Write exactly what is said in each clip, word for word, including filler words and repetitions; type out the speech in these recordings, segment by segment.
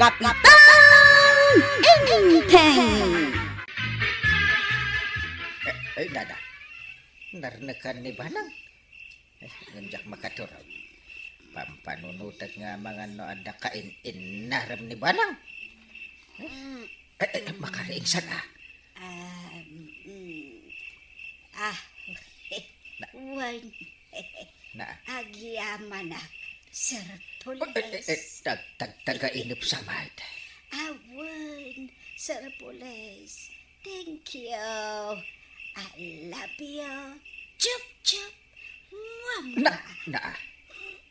Kapitan Enteng! Eh, ay, dada. Narnekan ni Banang. Eh, ngem diak makaturog. Pampanunotek nga amangan no adda kain-innarem ni Banang. Eh, eh, eh, makariingsan, ah. Ah, mm, ah, Na- wen. Na- Agyamanak, Sir Eh, eh, eh, Pules. Tag-, tagtagainep sa mayat. Awen, Sir Pules. Thank you. I love you. Chup, chup. Mwah, Na, mwah. Na.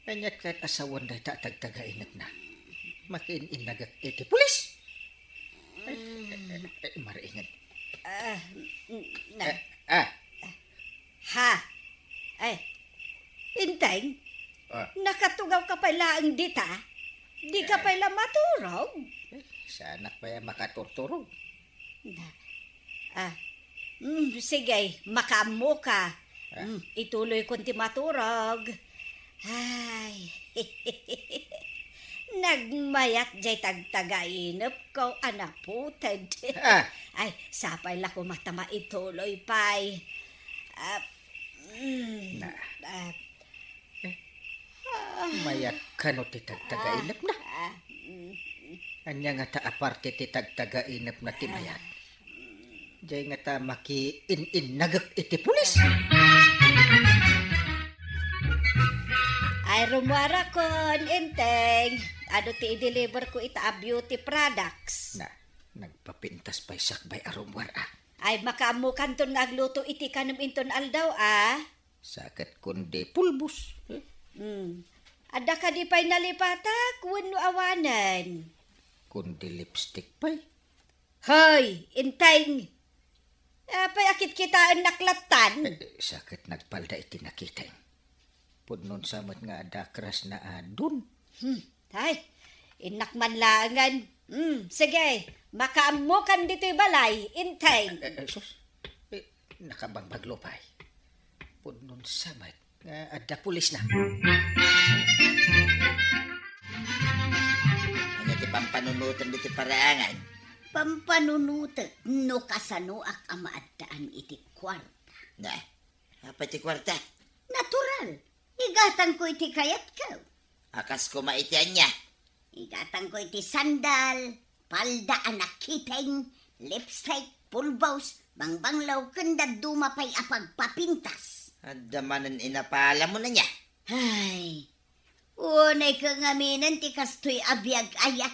Aniat ket asawan dayta a tagtagainepna. Makiin-innagek iti pulis. Eh, eh, eh, eh, mariinged. Ah, mm, na. Eh, ah. Ha? Ay, Enteng, Ah. nakatugaw ka pay laeng dita? Di ka Eh. pay la maturog? Eh, saanak pay a makaturturog. Na. Ah. Mm, sige, makaammo ka. Ah. Mm, ituloy kon ti maturog. Ay. Nagmayat jay tagtagainepko a naputed. Ah. Ay, sapay la koma ta maituloy pay. Ah, mm, Na. ah, Eh, ah, mayat kano ti tagtagainepna? Ah, mm. Ania ngata a parte ti tagtagainepna ti mayat? Jay ngata makiin-innagek iti pulis. Ay, rummuarakon, Enteng. Adu ti i-deliver ko ita a beauty products. Na, nagpapintas pay sakbay a rummuar, ah. Ay, makaammokanton nga agluto iti kanem inton aldaw, ah. Sa ket kundi pulbos. Eh? Hmm. Adda kadi pay nalipatak wenno awanen? Kundi lipstick pay. Hoy, Enteng! Apay a kitkitaennak lattan? Eh, eh, sa ket nagpalda iti nakiteng. Pudno sa met nga adda crush na adun. Hmm. Ay, innak man laengen. Hmm, sige, makaammokan ditoy balay, Enteng. Eh, eh, sus. Eh, nakabangbaglo pay. Pudno sa met nga adda pulis na. Ania ti pampanunotem ditoy paraangan? Pampanunotek no kasanoak a maaddaan iti kuarta. Na, apay ti kuarta? Natural. Igatangko iti kayatko. A kas koma iti ania? Igatangko iti sandal, palda a nakiteng, lipstick, pulbos, bangbanglo, ken dadduma pay a pagpapintas. Adda manen inapalamon ania? Ay, unayko ngaminen ti kastoy a biag aya.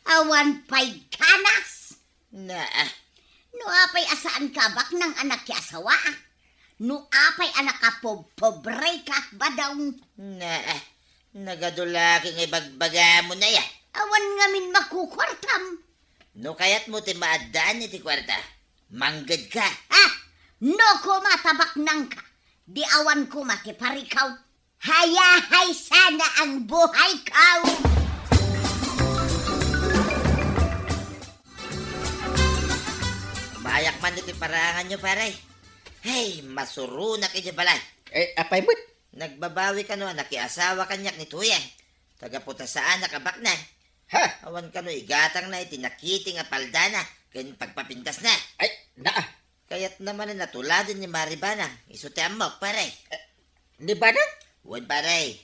Awan pay ganas. Naa. No apay a saanka a baknang a nakiasawaak? No apay a nakapobpobreka, badong? Naa. Nagadu la ket nga ibagbagamon aya. Awan ngamin makukuartam. No kayatmo ti maaddaan iti kuarta, manggedka. Ah! No koma ta baknangka, di awan koma ti parikaw. Hayahay sana ang buhay ko! Mayak man iti paraanganyo, pare. Hey, masuronak iti balay. Eh, apay met? Nagbabawi kano a nakiasawa kaniak ni Tuyang. Taga-putasaanak a baknang. Ha? Awan kano igatangna iti nakiteng a paldana ken pagpapintasna. Ay, naa. Kayatna manen a tuladen ni Mari Banang, isu ti ammok, pare. Eh, ni Banang? Wen, pare.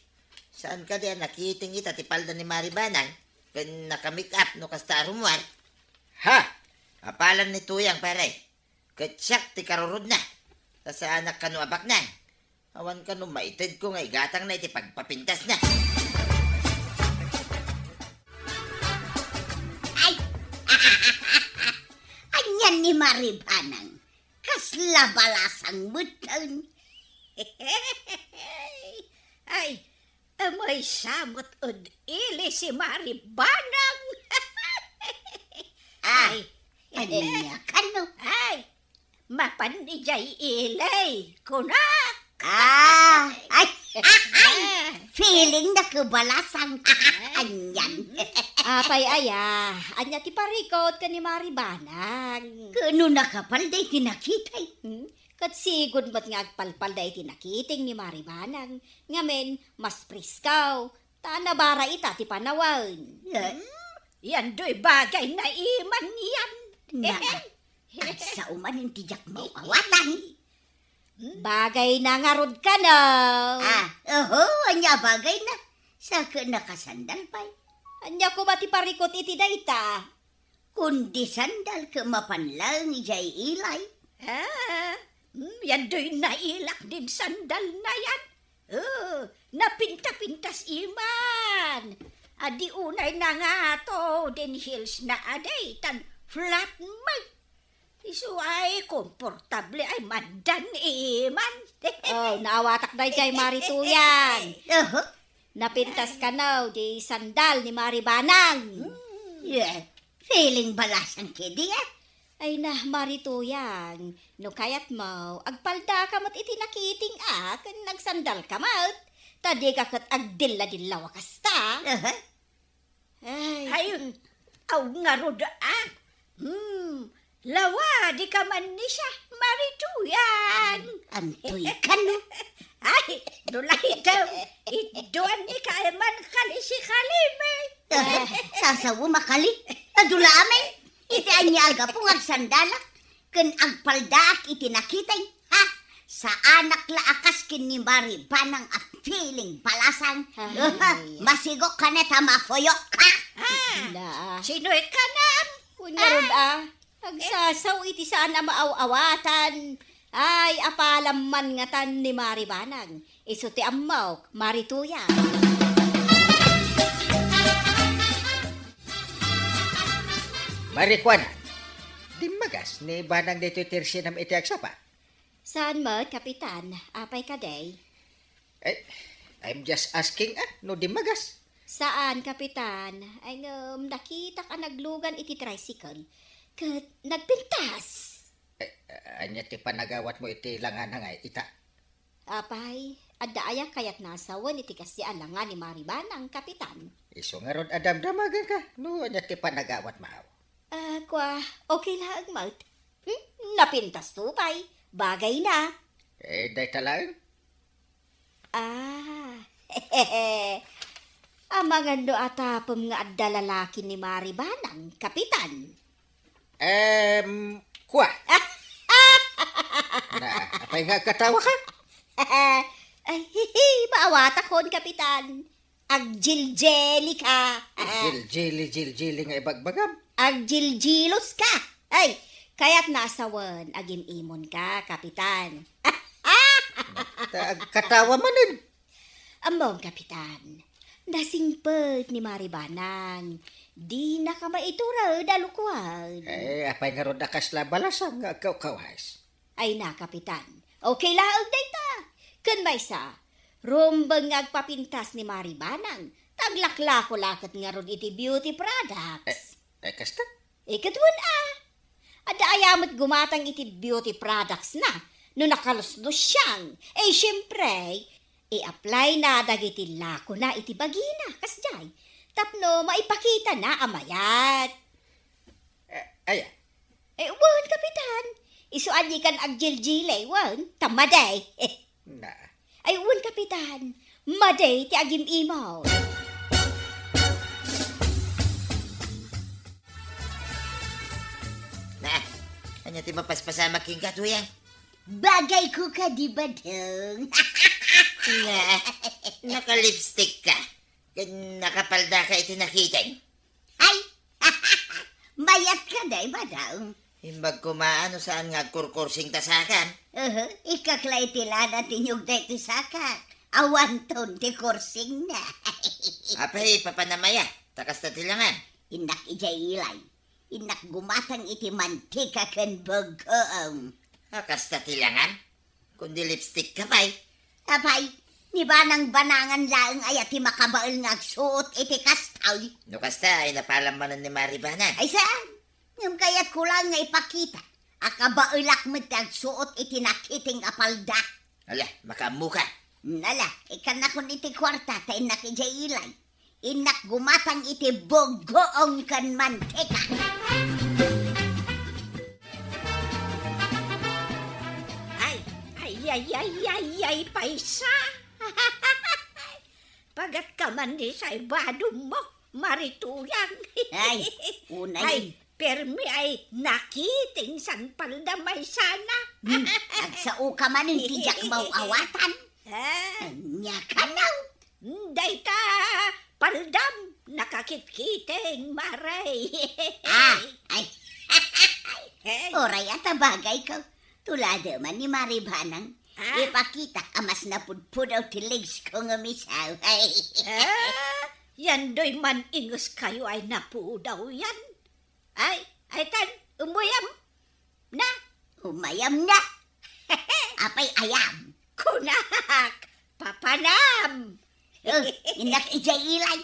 Saan kadi a nakiteng ita ti palda ni Mari Banang? Ken naka-make up no kasta a rummuar? Ha? Apalan ni Tuyang, pare. Ket siak ti karurudna. Ta saanak kano a baknang. Awan kano maitedko nga igatangna iti pagpapintasna. Ay! Anian ni Mari Banang? Kasla balasang metten. Ay, maysa met ed ili si Mari Banang. Ah, ay. Ania kano? Ay, mapan idiay ili, kunak. Ah, ay, feeling na kabalasang. Anian. Apay aya, ania ti parikot ken ni Mari Banang? Kano nakapal daydi nakitay? Hmm? Ket sigud met nga agpalpal daydi nakiteng ni Mari Banang. Ngamin, mas presko. Ta nabara ita ti panawen. Eh? Hmm? Yan doy bagay na iman yan. Naa, agsao manen ti diak maaw-awatan. Hmm? Bagay na ngarud kano. Ah, oho, ania bagay na? Sa ket nakasandal pay. Ania koma ti parikut iti dayta? Kundi sandal ket mapan laeng idiay ilay. Ah, hmm, yan doy nailak din sandal na yan. Oh, napinta-pintas iman. Adi unay nangato din heels na adi, tan flat man. Isu ay komportable ay mandan iman. Oh, naawatak daydiay, Marituyan. Oho. Napintas kano di sandal ni Mari Banang. Hmm. Yeah. Feeling balasang kedi, ah. Ay na, Marituyang, no kayatmo, agpaldaka met iti nakiting a, ken agsandalka met. Ta dika ket agdilla-dillaw a kasta. Aha. Ay. Ay, aw ngarud, ah. Hmm, lawa, dika man ni siya, Marituyang. Antoy kano? Ay, no laydem, idduan ni ka man kali si Kalime. Ah, sasaw makali. Adula amin. Iti ania a gapu nga agsandalak ken agpaldaak iti nakiting, ha? Saanak la a kas ken ni Mari Banang a feeling balasang. Ay. Masigok ka ne ta mafuyok ka. Ah, na. Sino ikanan? Wen ngarud, ah. Agsasaw iti saan a maaw-awatan. Ay, apalam man ngatan ni Mari Banang. Isu ti ammok, Marituyang. Mari Kuana, dimmagas ni Banang ditoy ti ersinam iti agsapa? Saan met, Kapitan. Apay kadi? Eh, I'm just asking, ah, no dimmagas. Saan, Kapitan. Ay, ngem, nakitak a naglugan iti tricycle. Ket nagpintas. Eh, ania ti panagawatmo iti langana nga ita? Apay, adda aya kayatna a sawen iti kasdi a langa ni Mari Banang, Kapitan? Isu ngarud a damdamagenka, no ania ti panagawatmo. Ah, kua, okay laeng met. Hmm? Napintasto pay. Bagay na. Eh, dayta laeng? Ah, amangan no atapem nga adda lalaki ni Mari Banang, Kapitan. Em, kua. Na, apay nga agkatawa ka? Ay, maawatakon, Kapitan. Agjiljili ka. Jiljili, jiljili nga ibagbagam. Agjiljilos ka. Ay, kayatna a sawen, agim-imon ka, Kapitan. Ta agkatawa manen. Ammom, Kapitan. Nasingpet ni Mari Banang. Dina ka maitured a lukuan. Eh, apay ngarud a kasla balasang nga agkawkawas? Ay na, Kapitan. Okay laeng dayta. Ken maysa, rumbeng nga agpapintas ni Mari Banang, ta aglaklako la ket ngarud iti beauty products. Eh, eh, kasta? Eh, ket wen a. Adda aya met gumatang iti beauty products na, no nakaluslusiang. Eh, siempre, i-apply na dagiti lako na iti bagina, kasdiay. Tapno maipakitana a mayat. Eh, aya? Eh, wen, Kapitan. Isu a dikan agjiljili, wen, ta madi. Na. Ay, wen, Kapitan. Madi ti agim-imaw. Na, ania ti mapaspasamak kenka, Tuyang? Bagay ko ka, di ba, dong? Na, naka-lipstick ka. Ken nakapalda ka iti nakiting. Ay! Mayat ka, day, badang. Imbag koma no saan nga agkurkursing ta sakan. Uhu, ikkak la iti lana ti niog daytoy sakak. Awanton ti kursingna. Apay, papanam aya, ta kasta ti langan. Innak idiay ilay. Innak gumatang iti mantika ken buggoong. A, kasta ti langan? Kundi lipstick ka pay. Apay, ni Banang Banangan laeng aya ti makabael nga agsuot iti kastay. No kasta, ay napalam manen ni Mari Banang. Ay saan? Ngem kayatko laeng nga ipakita a kabaelak met ti agsuot iti nakiting a palda. Ala, makaammo ka. Nala, ikkannakon iti kuarta ta innak idiay ilay. Innak gumatang iti buggoong ken mantika. Ay, ay, ay, ay, ay, ay, paysa. Pagat ka man ni say badummo. Marituyang. Ay, unay. Ay, permi ay nakiting san paldam ay sana. Hmm, agsao ka manen ti diak maw-awatan. Ah. Ania kano? Dayta paldam, nakakitkiting, Mare. Ah, ay. Hey. Uray a tabagayko. Tulada man ni Mare Banang. Ah? Ipakitak a mas napudpudaw ti legs ko nga misaw. Ah, yandoy man inges kayo ay napudaw yan. Ay, ay tan, umuyam na. Umayam na. Apay ayam? Kunak, papanam. Oh, innak idiay ilay.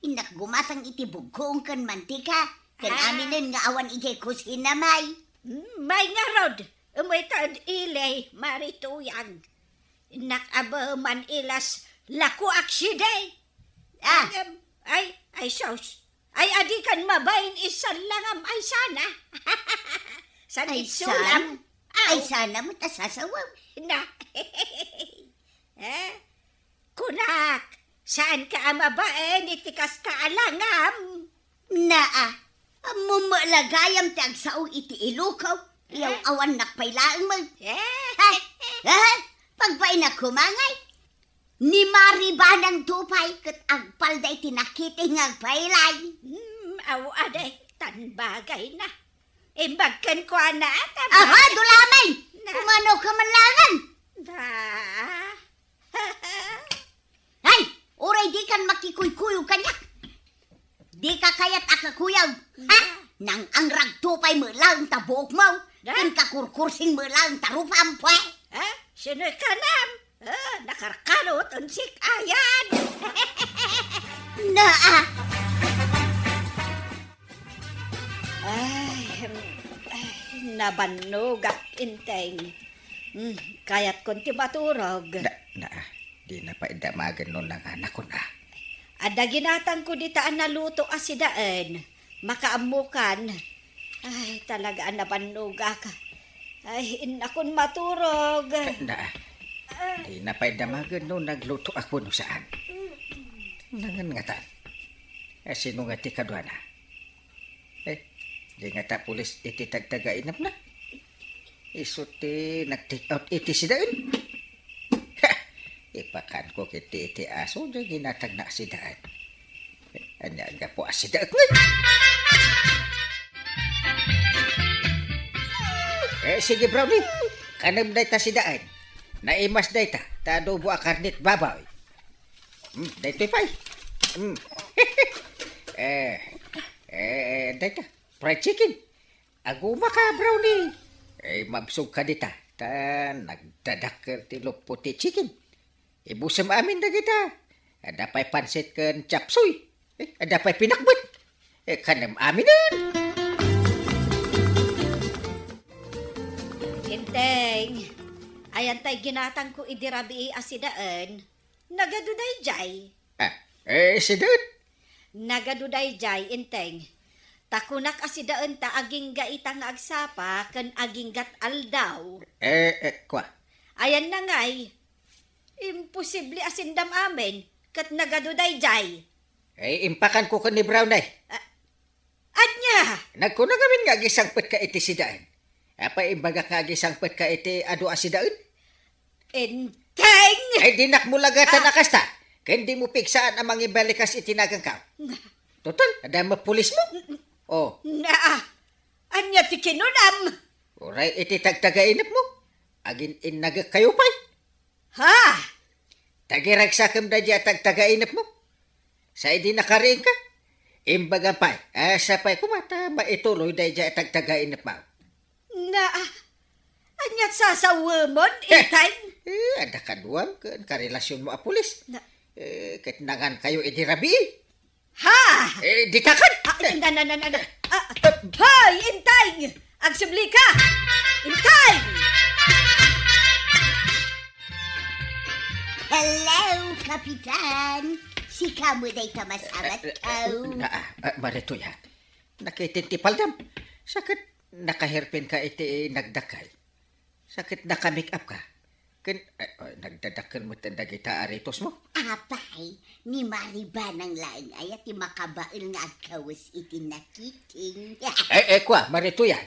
Innak gumatang iti bugkong ken mantika. Ken Ah. aminen nga awan idiay kusina, may. Hmm, may ngarud. Umayta ed ilay, Marituyang. Innak abe man ilas lako akside. Ah. Agem, ay, ay sus. Ay, adi kan mabain isan langam ay sana. San Ay, itsulam? sana? Ay, Aw. sana met a sasawaw. Na. Eh? Kunak, saan ka a mabain iti kasta a langam? Naa, ammom met la gayam ti agsao iti iluko. Iyaw Eh? awannak pay laeng met. Eh? Ha? Ha? Pagbainnak koma ngay? Ni Mari Banang to pay ket agpalda iti nakiting nga agpailay. Hmm, aw, adi, tan bagay na. Imbag kenkuana, a, tabay. Aha, dulamay! Na- Kumano ka man langan? Na- Ay, uray di kan makikuykuyog kaniak. Di ka kayat a kakuyog. Ha? Na- Nang-angrag to pay met laeng ta buokmo. Na- Ken kakurkursing met laeng ta rupam, pwe. Ha? Sino kanam? Ah, nakarkarot, unsik ayan. Naa. Ay, hmm, ay, nabannogak, Enteng. Hmm, kayatkon ti maturog. Na, na, di na pay damagen no nanganakon, a. Adda ginatangko dita a naluto a sidaen. Makaammokan. Ay, talaga a nabannogak. Ay, innakon maturog. Na, Ah. di na pay damagen no naglutoak wenno saan. Nangan ngatan. A, sino nga ti kaduana? Eh, di ngata pulis iti tagtagainepna. Isu ti nag-take out iti sidaen. Ha! Ipakanko ket iti aso, di ginatangna a sidaen. Ania, gapu a sidaek ngay? Eh, sige, Brownie. Kanem dayta sidaen. Naimas dayta, ta adobo a karnet baboy. Hmm, daytoy pay. Hmm. Eh, eh, dayta. Fried chicken. Aguma ka, Brownie. Eh, mabsog ka dita. Ta nagdadakkel ti luppo ti chicken. Ibusem amin dagita. Adda pay pansit ken chop suey. Eh, adda pay pinakbet. Eh, kanem aminen. Enteng, ayan tay ginatangko idi rabii a sidaen. Nagadu daydiay. Ah, eh, sidaen? Nagadu daydiay, Enteng. Ta kunak a sidaen ta agingga ita nga agsapa ken aginggat aldaw. Eh, eh, kua? Ayanna ngay, imposible a sendam amin, ket nagadu daydiay. Eh, impakanko ken ni Brown, ay. Ah, Ania? Nagkuna ngamin nga agisangpetka iti sidaen. Apay imbagak nga agisangpetka iti adu a sidaen? Enteng! Ay, dinak mo lagatan Ah. a kasta. Ken di mo pigsaan a mangibalikas iti nagankaw. Na- Total, adda met pulis mo. Oh. Naa, ania ti kinunam? Uray iti tagtagainep mo. Agin-innagek kayo pay. Ha? Tagiragsakem daydiay a tagtagainep mo. Sa idi nakariingka, imbagam pay, a, sapay koma ta maituloy daydiay a tagtagainep mo. Naa, aniat sasawemon, Eh, Enteng? Eh, adda kaduam ken karelasionmo a pulis. Na- Eh, ket nangan kayo idi rabii. Ha? Eh, ditakan! Ah, na, na, na, na, na. Ah, hoy, Enteng! Agsubli ka! Enteng! Hello, Kapitan! Sika mo dayta masawat Eh, eh, ko. Na, ah, ah, Marituya. Nakiting ti paldam. Sa ket nakaherpen ka iti nagdakkel. Sa ket naka-make up ka. Ken, eh, eh, nagdadakkel met dagita aritosmo? Apay, ni Mari Banang laeng aya ti makabael nga agkawes iti nakiting. Eh, eh, kua, Marituyan.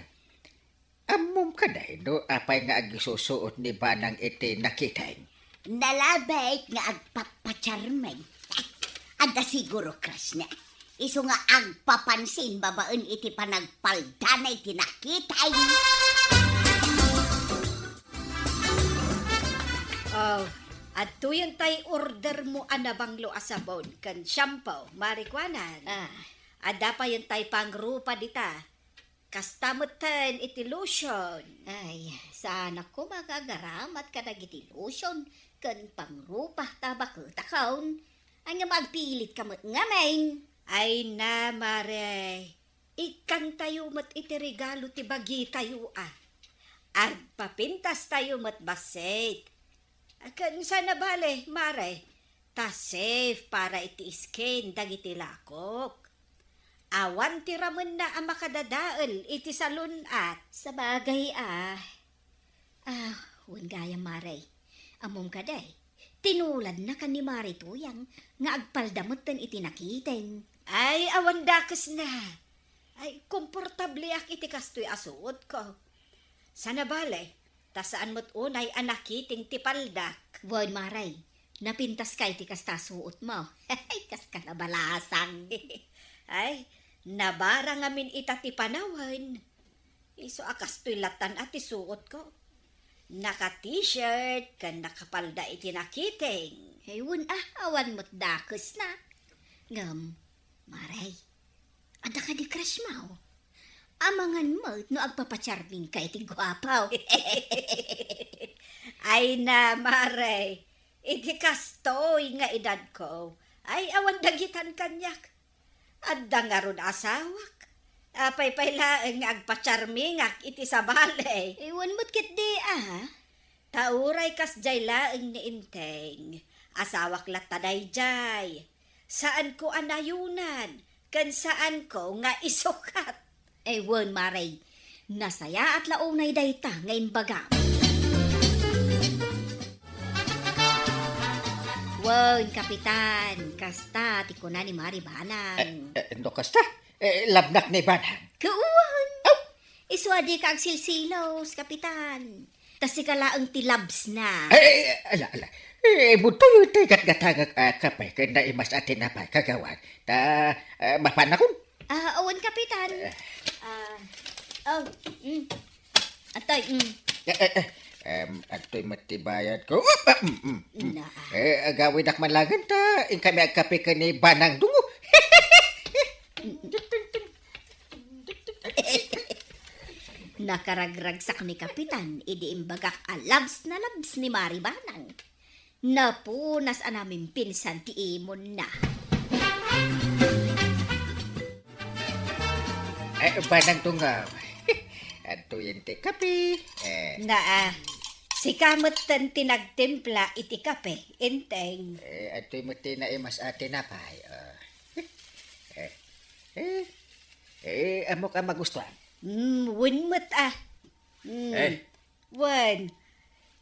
Ammom kadi no apay nga agisusuot ni Banang iti nakiting? Nalabit nga agpapacharming. Adda siguro crush na. Isu nga agpapansin babaen iti panagpaldana iti nakiting. Oh, adtoyen tay order mo a nabanglo a sabon ken shampoo, Mari Kuanan. Ah. Adda payen tay pangrupa dita. Kasta metten iti lotion. Ay, saanak koma nga agaramat kadagiti lotion ken pangrupa ta baketakon. Ay, ngem agpilitka met ngamin. Ay na, Mare. Ikkantayo met iti regalo ti bagitayo, a. Agpapintastayo met bassit. Ken saan a bale, Mare, ta safe para iti skin dagiti lakok. Awan ti ramenna a makadadael iti salun-at. Sabagay, a. Ah, wen gayam, Mare. Ammom kadi, tinuladna ken ni Mari Tuyang nga agpalda metten iti nakiting. Ay, awan dakesna. Ay, komportableak iti kastoy a suotko. Saan a bale, ta saan met unay a nakiting ti paldak. Wen, Mare, napintaska iti kasta a suotmo. Ay, kaska nabalasang. Ay, nabara ngamin ita ti panawen. Isu a kastoy lattan a ti suotko. Naka-t-shirt ken nakapalda iti nakiting. Ay, wen a, awan met dakesna. Ngem, Mare, adda kadi crush mo? Amangan met no agpapacharmingka iti guapo. Ay na, Mare, iti kastoy nga edadko, ay awan dagitan kaniak. Adda ngarud asawak. Apay pay laeng nga agpacharmingak iti sabali? Ay, wen met ketdi, a. Ta uray kasdiay laeng ni Enteng, asawak latta daydiay. Saanko a nayonan, ken saanko nga isukat. Ay, wen, Mare, nasayaat la unay dayta nga imbagam. Wen, Kapitan, kasta ti kuna ni Mari Banang. Eh, eh, no kasta? Eh, labnak ni Banang. Kawan! Aw! Isu a dika agsilsilos, Kapitan. Ta sika laeng ti labsna. Eh, eh, ala, ala. Eh, budtoy ti gatgatangak a kape ken naimas a tinapay, kagawad. Ta, eh, mapanakon. Ah, awan, Kapitan. Eh. Ah, oh, mm. Atoy, mm. Eh, eh, eh. Em, adtoy met ti bayadko. Op, ah, mm, mm, mm. Na. Eh, agawidak man laeng ta inkami agkape ken ni Banang Dungo. Nakaragragsak ni Kapitan idi imbagak a labs na labs ni Mari Banang. Napunas a namimpinsan ti imonna. Eh, Banang Dungo. Adtoyen ti kape. Eh. Naa, sika metten ti nagtimpla iti kape, Enteng. Eh, adtoy met ti naimas a tinapay. Ah. Eh, eh, eh, ammok a magustuhan. Mm, wen met, a. Mm. Eh. Wen,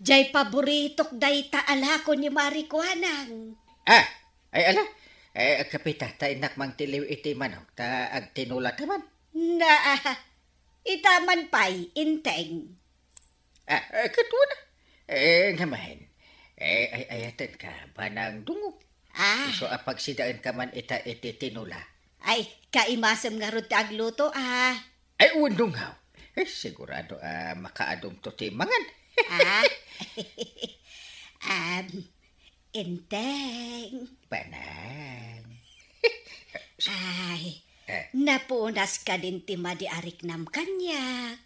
jay paboritok dayta a lako ni Mari Kuanang. Ah, ay, ala. Eh, agkape ta, ta innak mangtiliw iti manok, ta agtinola ta man. Naa, ita man pay, Enteng. Ah, eh, ket wen a. Eh, ngamin. Eh, ay-ayatenka, Banang Dungo. Ah. Isu a pagsidaenka man ita iti tinola. Ay, kaimasem ngarud ti agluto, a. Ay, wen, Dungo. Eh, sigurado a makaadumto ti mangan. Ah. Am, Enteng. Banang. Ay, eh, napunas kadin ti madi a riknam kaniak.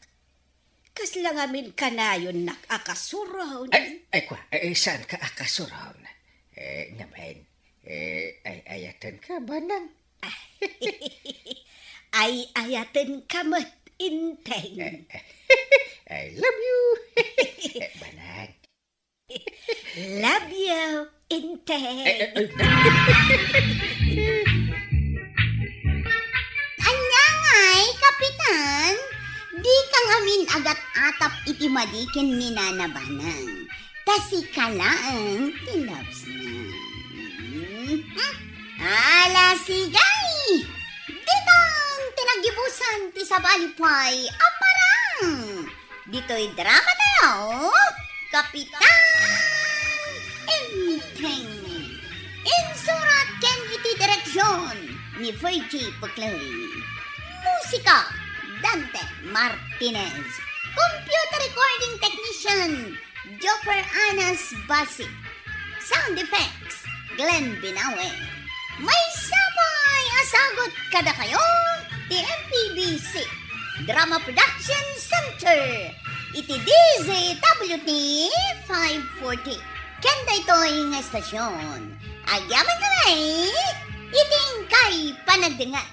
Kasla ngamin kanayonnak a kasuron. Ay, ay, kwa, eh, saanka a kasuron? Eh, ngamin, eh, ay-ayatenka, Banang. Ay-ayatenka met, Enteng. Eh, eh, I love you. Eh, Banang. Love you, Enteng. Eh, eh, eh. Ania ngay, Kapitan? Dika ngamin agat-atap iti madi ken ni Nana Banang. Ta sika laeng ti loves na. Ala, sigay! Ditan ti naggibusan ti sabali pay a parang. Ditoy drama tayo, Kapitan Enteng. Insurat ken iti direksyon ni Fergie Puclay. Musika, Dante Martinez. Computer recording technician, Joker Anas Basi. Sound effects, Glenn Binawe. Maysa pay a sagut kadakayo ti M P B C Drama Production Center iti D Z W T five forty. Ken daytoy nga estasyon, agyaman kami iti inkay panagdengngeg.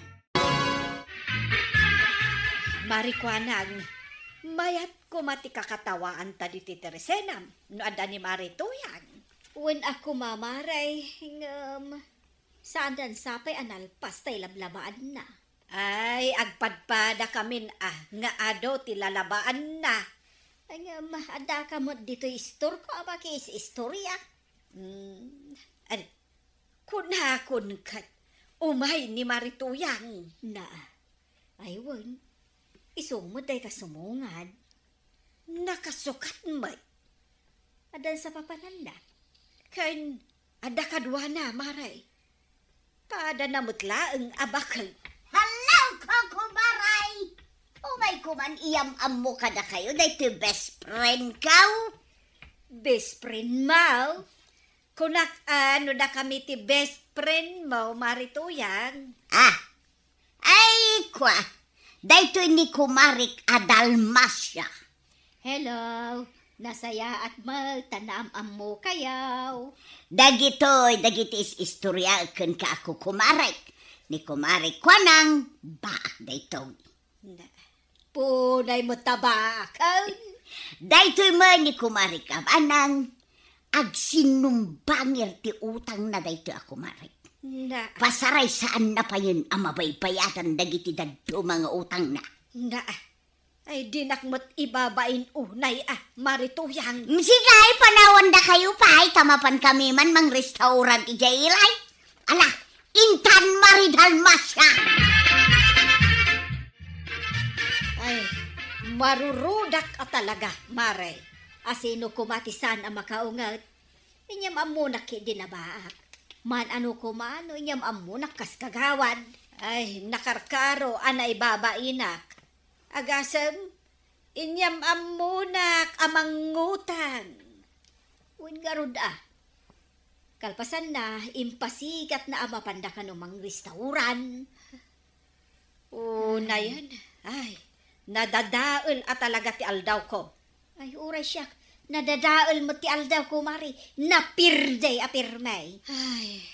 Marikuanang, mayat koma ti kakatawaanta ditoy Teresenam no adda ni Mari Tuyang. Wen a koma, Mare, ngem saan dan sapay a nalpas tay lablabaanna. Ay, agpadpadakamin a nga adu ti lalabaanna. Ay, ngem adda ka met ditoy istorko a makiis-istorya. Hmm, ay, kunakon ket umay ni Mari Tuyang. Na, ay wen, isu met dayta sumungad. Nakasukat met. Addan sa papananda. Ken adda kaduana, Mare. Padana met laeng a baket. Hello, Kokomaray! Umay koman iyam-ammo kadakayo daytoy best friend ko. Best friend mo? Kunak, ah, no dakami ti best friend mo, Mari Tuyang. Ah, ay, kwa, daytoy ni kumarik a Dalmacia. Hello, nasayaat met ta naam-ammokayo. Dagitoy, dagiti is-istoryaek kenka a kukumarik. Ni kumarik kuanang baak daytoy. Na, punay met ta baak. Daytoy met ni kumarik a banang agsinumbangir ti utangna daytoy a kumarik. Na. Pasaray saanna payen a mabaybayadan dagiti dadduma nga utangna. Na. Ay, dinak met ibabain unay a, Mari Tuyang. Mm, sige, ay, panawandakayo pay, ta mapan kami man mangrestaurant idiay ilay. Ala, intan, Mari Dalmacia. Ay, marurudak a talaga, Mare. Asino koma ti saan a makaunget? Inyam-ammonak ketdi a baak. Maan-ano koma no inyam-ammonak kas kagawad. Ay, nakarkaro a naibabainak. Agasem, inyam-ammonak a mangngutang. Wen ngarud a. Kalpasanna, impasigatna a mapanda kano mangrestaurant. Unayen, ay, nadadael a talaga ti aldawko. Ay, uray siak, nadadael met ti aldawko, Mari. Napirdey a pirmey. Ay,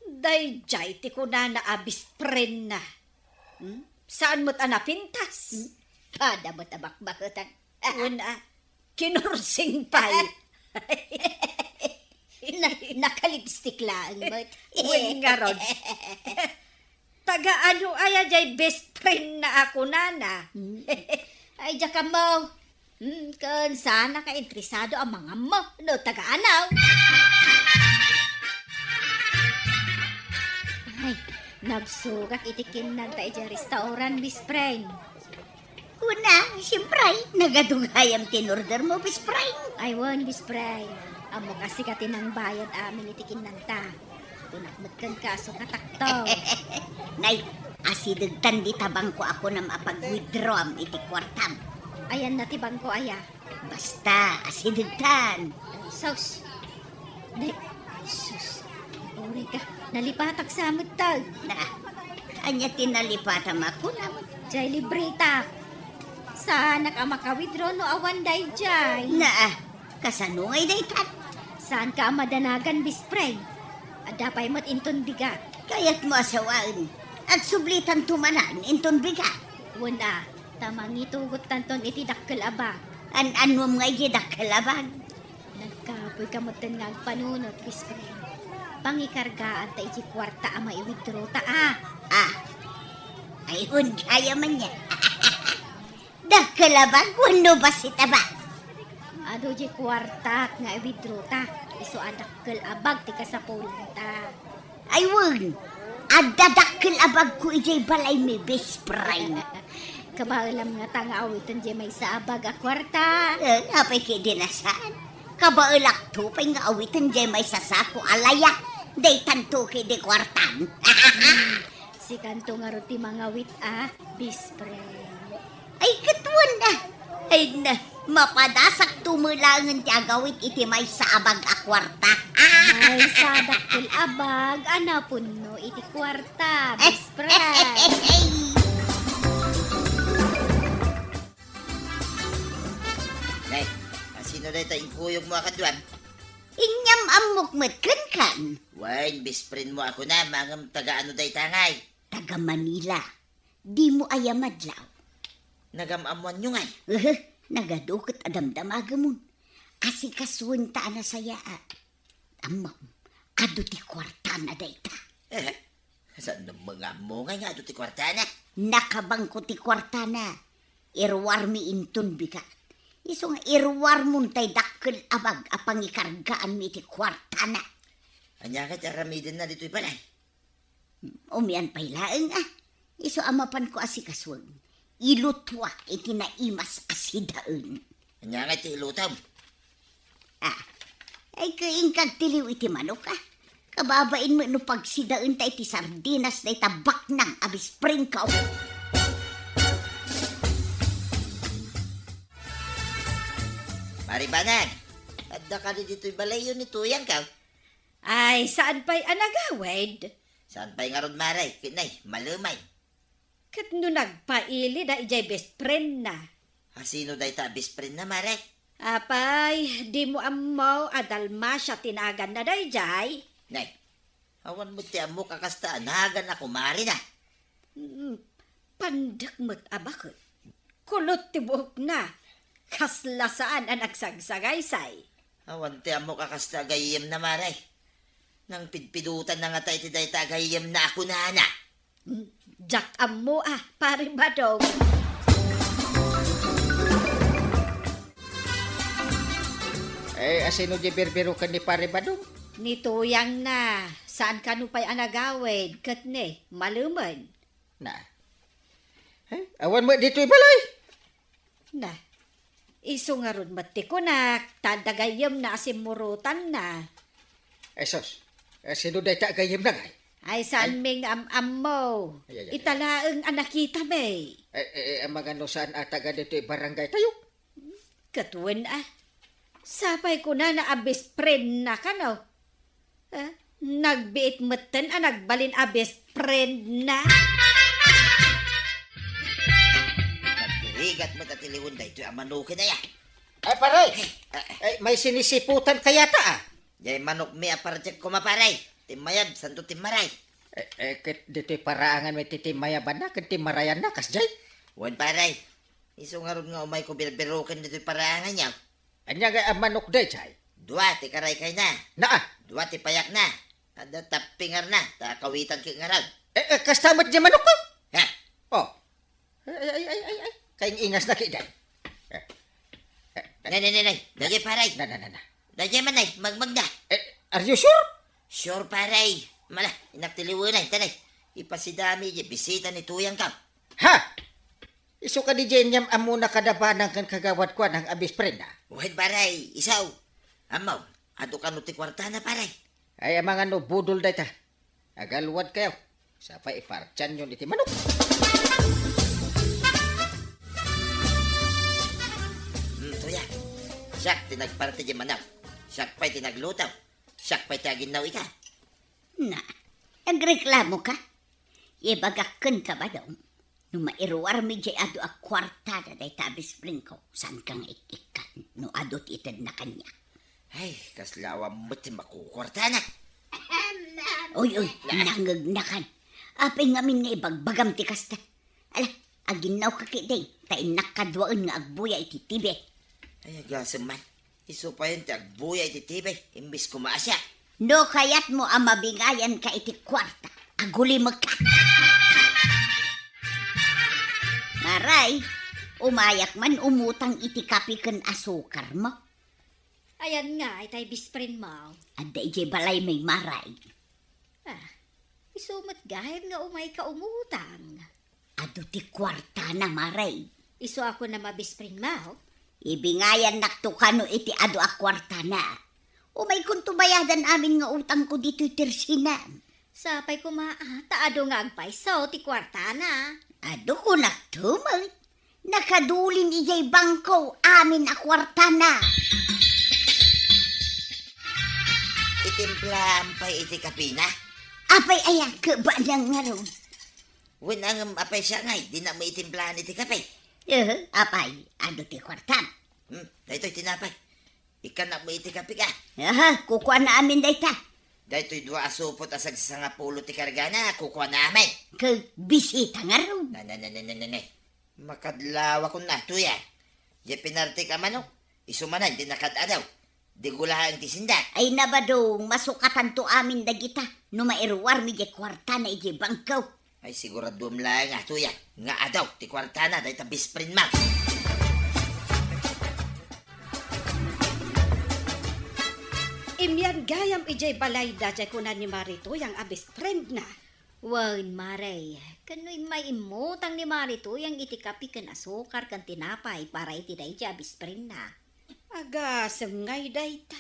daydiay ti kunana a best friendna. Hmm? Saan met a napintas? Hmm? Pada met a bakbaketan. Wen a, kinursing pay. Na, nakalipstick laeng met. Wen ngarud. Taga ano aya jay best friendna a kunana? Hmm. Ay, diak ammo. Hmm, ken saanak a interesado a mangammo no taga ano. Ay, nagsugak iti kinnanta idiay restaurant, best friend. Kuna, siyempre, nagadu gayam ti inordermo, best friend. Ay, wen, best friend. Ammok a sika ti nangbayad amin iti kinnanta. Kunak met kenka a sukatakto. Nay, asidegtan dita bangko a kunam a pag-withdrawam iti kuartam. Ayanna ti bangko aya? Basta, asidegtan. Sus. Nay, sus. Uray ka, nalipatak sa met ta. Na, ania ti nalipatam a kunam? Jay libreta. Saanak a maka-withdraw no awan dayjay. Na, kasano ngay daytan? Saanka a madanagan, best friend? Adda pay met inton bigat. Kayatmo a sawaen. Agsublitanto manen inton bigat. Wen a, ta mangitugottanton iti dakkel a bag. An-anuem ngay di dakkel a bag? Nagkapoyka metten nga agpanunot, best friend. Pangikargaanta iti kuarta a mai-withdraw ta, a. Ah. Ay, wen gayam aya. Dakkel a bag wenno bassit a bag? A, Adu diay kuartak nga i-withdrawta, isu a dakkel a bag ti kasapulanta. Ay wen, adda dakkel a bagko idiay balaymi, best friend. Kabaelam ngata nga awiten diay maysa a bag a kuarta. Eh, apay ket di na saan? Kabaelakto pay nga awiten diay maysa sako a laya. Daytanto ket di kuartan. Sikanto ngarud ti mangawit a best friend. Ay, ket wen a. Ay na, mapadasakto met laengen ti agawit iti maysa a bag a kuarta. Maysa a dakkel a bag a napunno iti kuarta, best friend. Nay, asino dayta inkuyogmo a kaduam? Inyam-ammok met kenkan. Wen, best friendmo a kunam, ngem taga ano dayta ngay? Taga Manila. Dimo aya madlaw? Nagam-ammoanyo ngay? Ehe, nagadu ket adamdamagemon. Asikasuenta a nasayaat. Ammom, adu ti kuartana dayta. Eh, saan no mangammo ngay nga adu ti kuartana? Nakabangko ti kuartana. Iruarmi inton bigat. Isu nga iruarmon tay dakkel a bag a pangikargaanmi iti kuartana. Ania ngay ti aramidenna ditoy balay? Umian pay laeng a. Isu a mapanko a sikasueng. Ilutuak iti naimas a sidaen. Ania ngay ti ilutom? Ah, ay, ket inkag ti liw iti manok a. Kababain met no pagsidaenta iti sardinas dayta baknang a best friendko. Maribanag, adda kadi ditoy balayyo ni Tuyangko? Ay, saan pay a nagawid? Saan pay ngarud, Mare? Ket nay, malemen. Ket no nagpailida idiay best friendna. Asino dayta a best friendna, Mare? Apay, dimo ammo a Dalmacia ti naganna daydiay? Nay, awan met ti ammok a kasta a nagan a kumarina. Mm, pandek met a baket. Kulot ti buokna. Kasla saan a nagsagsagaysay. Awan ti ammok a kasta a gayyemna, Mare. Nangpidpidotanna ngata iti dayta a gayyemna a kunana. Mm, diak ammo a, Pare Badong. Eh, asino di birbiroken ni Pare Badong? Ni Tuyangna, saan kano pay a nagawid, ket ni, malemen. Na. Eh, awan met ditoy balay. Na. Isu ngarud met ti kunak, ta adda gayyemna a simmurotanna. Ay, sus. Eh, sino dayta a gayyemna ngay? Ay, saan mi nga am-ammo. Ay, ay, ay, ay. Ita laeng a nakitami. Eh, eh, eh, amangan no saan a taga ditoy barangay tayo? Ket wen a. Sapay kunana a best friendna kano. Eh, nagbiit metten a nagbalin a best friendna. Nagrigat met a tiliwen daytoy a manoken aya. Ay, pare! Eh, eh. Ay, may sinisiputan kayata, ah. Jay manokmi a parjek koma, pare. Timmayab, santo timmaray. Eh, eh, ket ditoy paraangan met ti timmayabanna ken timmarayanna, kasjay? Wen, pare. Isu ngarud nga umayko birbiroken ditoy paraangan, yaw. Ania ngay a manok dayjay? Dua ti karaykayna. Naa. Dua ti payakna. Adda tappingarna, ta kawitan ket ngarud. Eh, eh, kasta met di manokko? Ha? Oh. Ay, ay, ay, ay, ay, ay. Kaing-ingasna ket day. Eh, eh, eh. Nay, nay, nay, nay. Dayjay, pare. Na, na, na, na. Dayjay man, nay. Magmagna. Eh, are you sure? Sure, pare. Mala, inak tiliwenay, tanay. Ipasidami di bisita ni Tuyang ka. Ha? Isu kadi jay inyam-ammona kada banang ken kagawad kuanang a best friend na? Wen, pare, isaw. Ammo, adu kano ti kuartana, pare? Ay, amangan no budol dayta. Agalwad kayo. Sapay ipartianyon iti manok. Hmm, tuya. Siak ti nagparti di manok. Siak pay ti nagluto. Siak pay ti aginnaw ika. Na, nagreklamo ka? Ibagak kenka, Badong, no mairuarmi jay adu a kuartada dayta a best friend ko, saan ka nga ik-ikkan no adu ti itedna kaniak? Ay, kasla awan met ti makukuartana. Uy, uy, nangegnakan. Apay ngamin nga ibagbagam ti kasta? Ala, aginnaw ka ketdi, ta innak kaduaen nga agbuya iti T V. Ay, agasem man. Isu payen ti agbuya iti T V, imbes koma a siak. No kayatmo a mabingayan ka iti kuarta, agulimekka. Maray, umayak man umutang iti kapi ken asukar mo. Ayan nga, itay best friend mo. Adda idiay balay, Mare. Ah, isu met gayam nga umayka umutang. Adu ti kuartana, Mare. Isu a kunam a best friend mo? Ibingayannakto kano iti adu a kuartana. Umaykonto bayadan amin nga utangko ditoy tersinan. Sapay koma, ah, ta adu nga agpayso ti kuartana. Adu, kunakto met. Nakadulin idiay bangko amin a kuartana. Itimplaam pay iti kapina? Apay, aya, kebana ngarud. Wen, ngem apay siak ngay, dina met itimplaan iti kape? Eh, apay, adu ti kuartam? Hmm, daytoy tinapay. Ikkannak met iti kape ka. Aha, kukuana amin dayta. Daytoy dua a supot a sagsangapulo ti kargana, kukuana amin. Ket bisita ngarud. Na, na, na, na, na, na, na. Makadlawakon na, Tuyang. Diay pinartek a manok, isu manen ti nakaad-adaw. Di gulaen ti sinda. Ay, na, Badong, masukatanto amin dagita no mairuarmi diay kuartana idiay bangko. Ay, siguraduem laeng a, Tuyang, nga adu ti kuartana dayta best friend mo. Immian gayam idiay balayda diay kuna ni Mare Tuyang a best friend na. Wen, Mare, ken no immay immutang ni Mare Tuyang iti kape ken asukar ken tinapay para iti daydiay a best friend na. Agasem ngay dayta.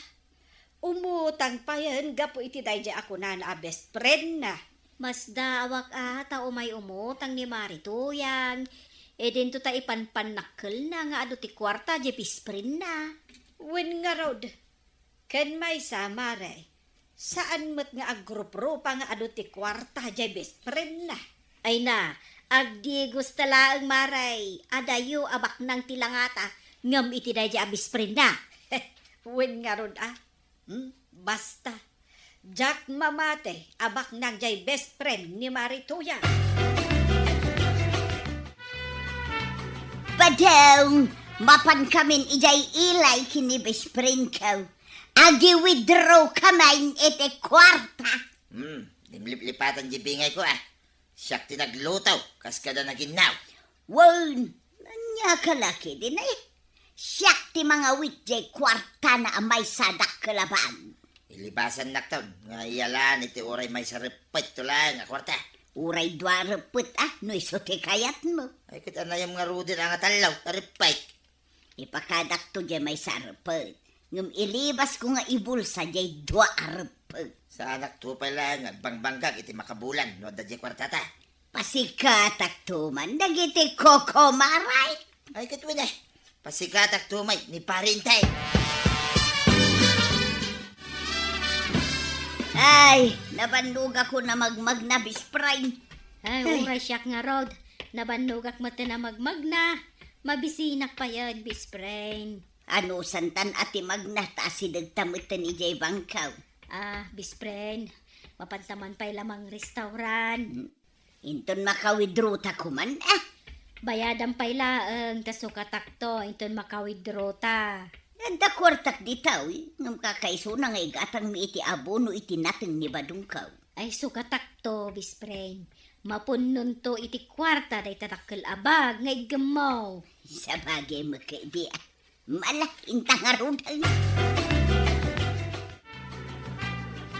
Umutang payen gapu iti daydiay a kunana a best friend na. Masdaawak a ta umay umutang ni Mare Tuyang. Idinto ta ipanpannakkelna nga adu ti kuarta diay best friend na. Wen ngarud, ken maysa, Mare, saan met nga agruprupa nga adu ti kuarta diay best friend na. Ay na, agdigos ta laeng, Mare, adayo a baknang ti langata, ngem iti daydiay a best friend na. Wen ngarud a. Hmm? Basta, diak mamati a baknang diay best friend ni Mare Tuyang. Badong, mapankamin idiay ilay ken ni best friend ko. Agi-withdraw kamin iti kuarta. Hmm, dimliplipatan diay bingayko a. Siak ti nagluto, kas kada naginnaw. Wen, ania ka la ketdin a? Siak ti mangawit diay kuartana a maysa a dakkel a bag. Ilibasannakton nga iyalaan iti uray maysa reppet to laeng a kuarta. Uray dua reppet a, no isu ti kayatmo. Ay, ket anayam ngaruden a nga tallo a reppet. Ipakadakto diay maysa a reppet, ngem ilibasko nga ibulsa diay dua a reppet. Saanakto pay laeng nga agbangbanggag iti makabulan no adda diay kuartata. Pasikatakto man dagiti kokomaray. Ay, ket wen a, pasikatakto met ni Pare Enteng. Ay, nabannogakon a magmagna, best friend. Ay, ay, uray siak ngarud. Nabannogak met a magmagna. Mabisinak payen, best friend. Anusantan a ti magna ta asidegta metten idiay bangko? Ah, best friend, mapanta man pay la mangrestaurant. Hmm. Inton maka-withdraw ta koma, ah? Bayadam pay laeng ta sukatakto, inton maka-withdraw ta. Adda kuartak ditoy, ngem kakaisuna nga igatangmi iti abono iti nateng ni badongko. Ay, sukatakto, best friend. Mapunnonto iti kuarta dayta dakkel a bag nga iggemmo. Sabagay met ketdi a. Mala, inta ngaruden.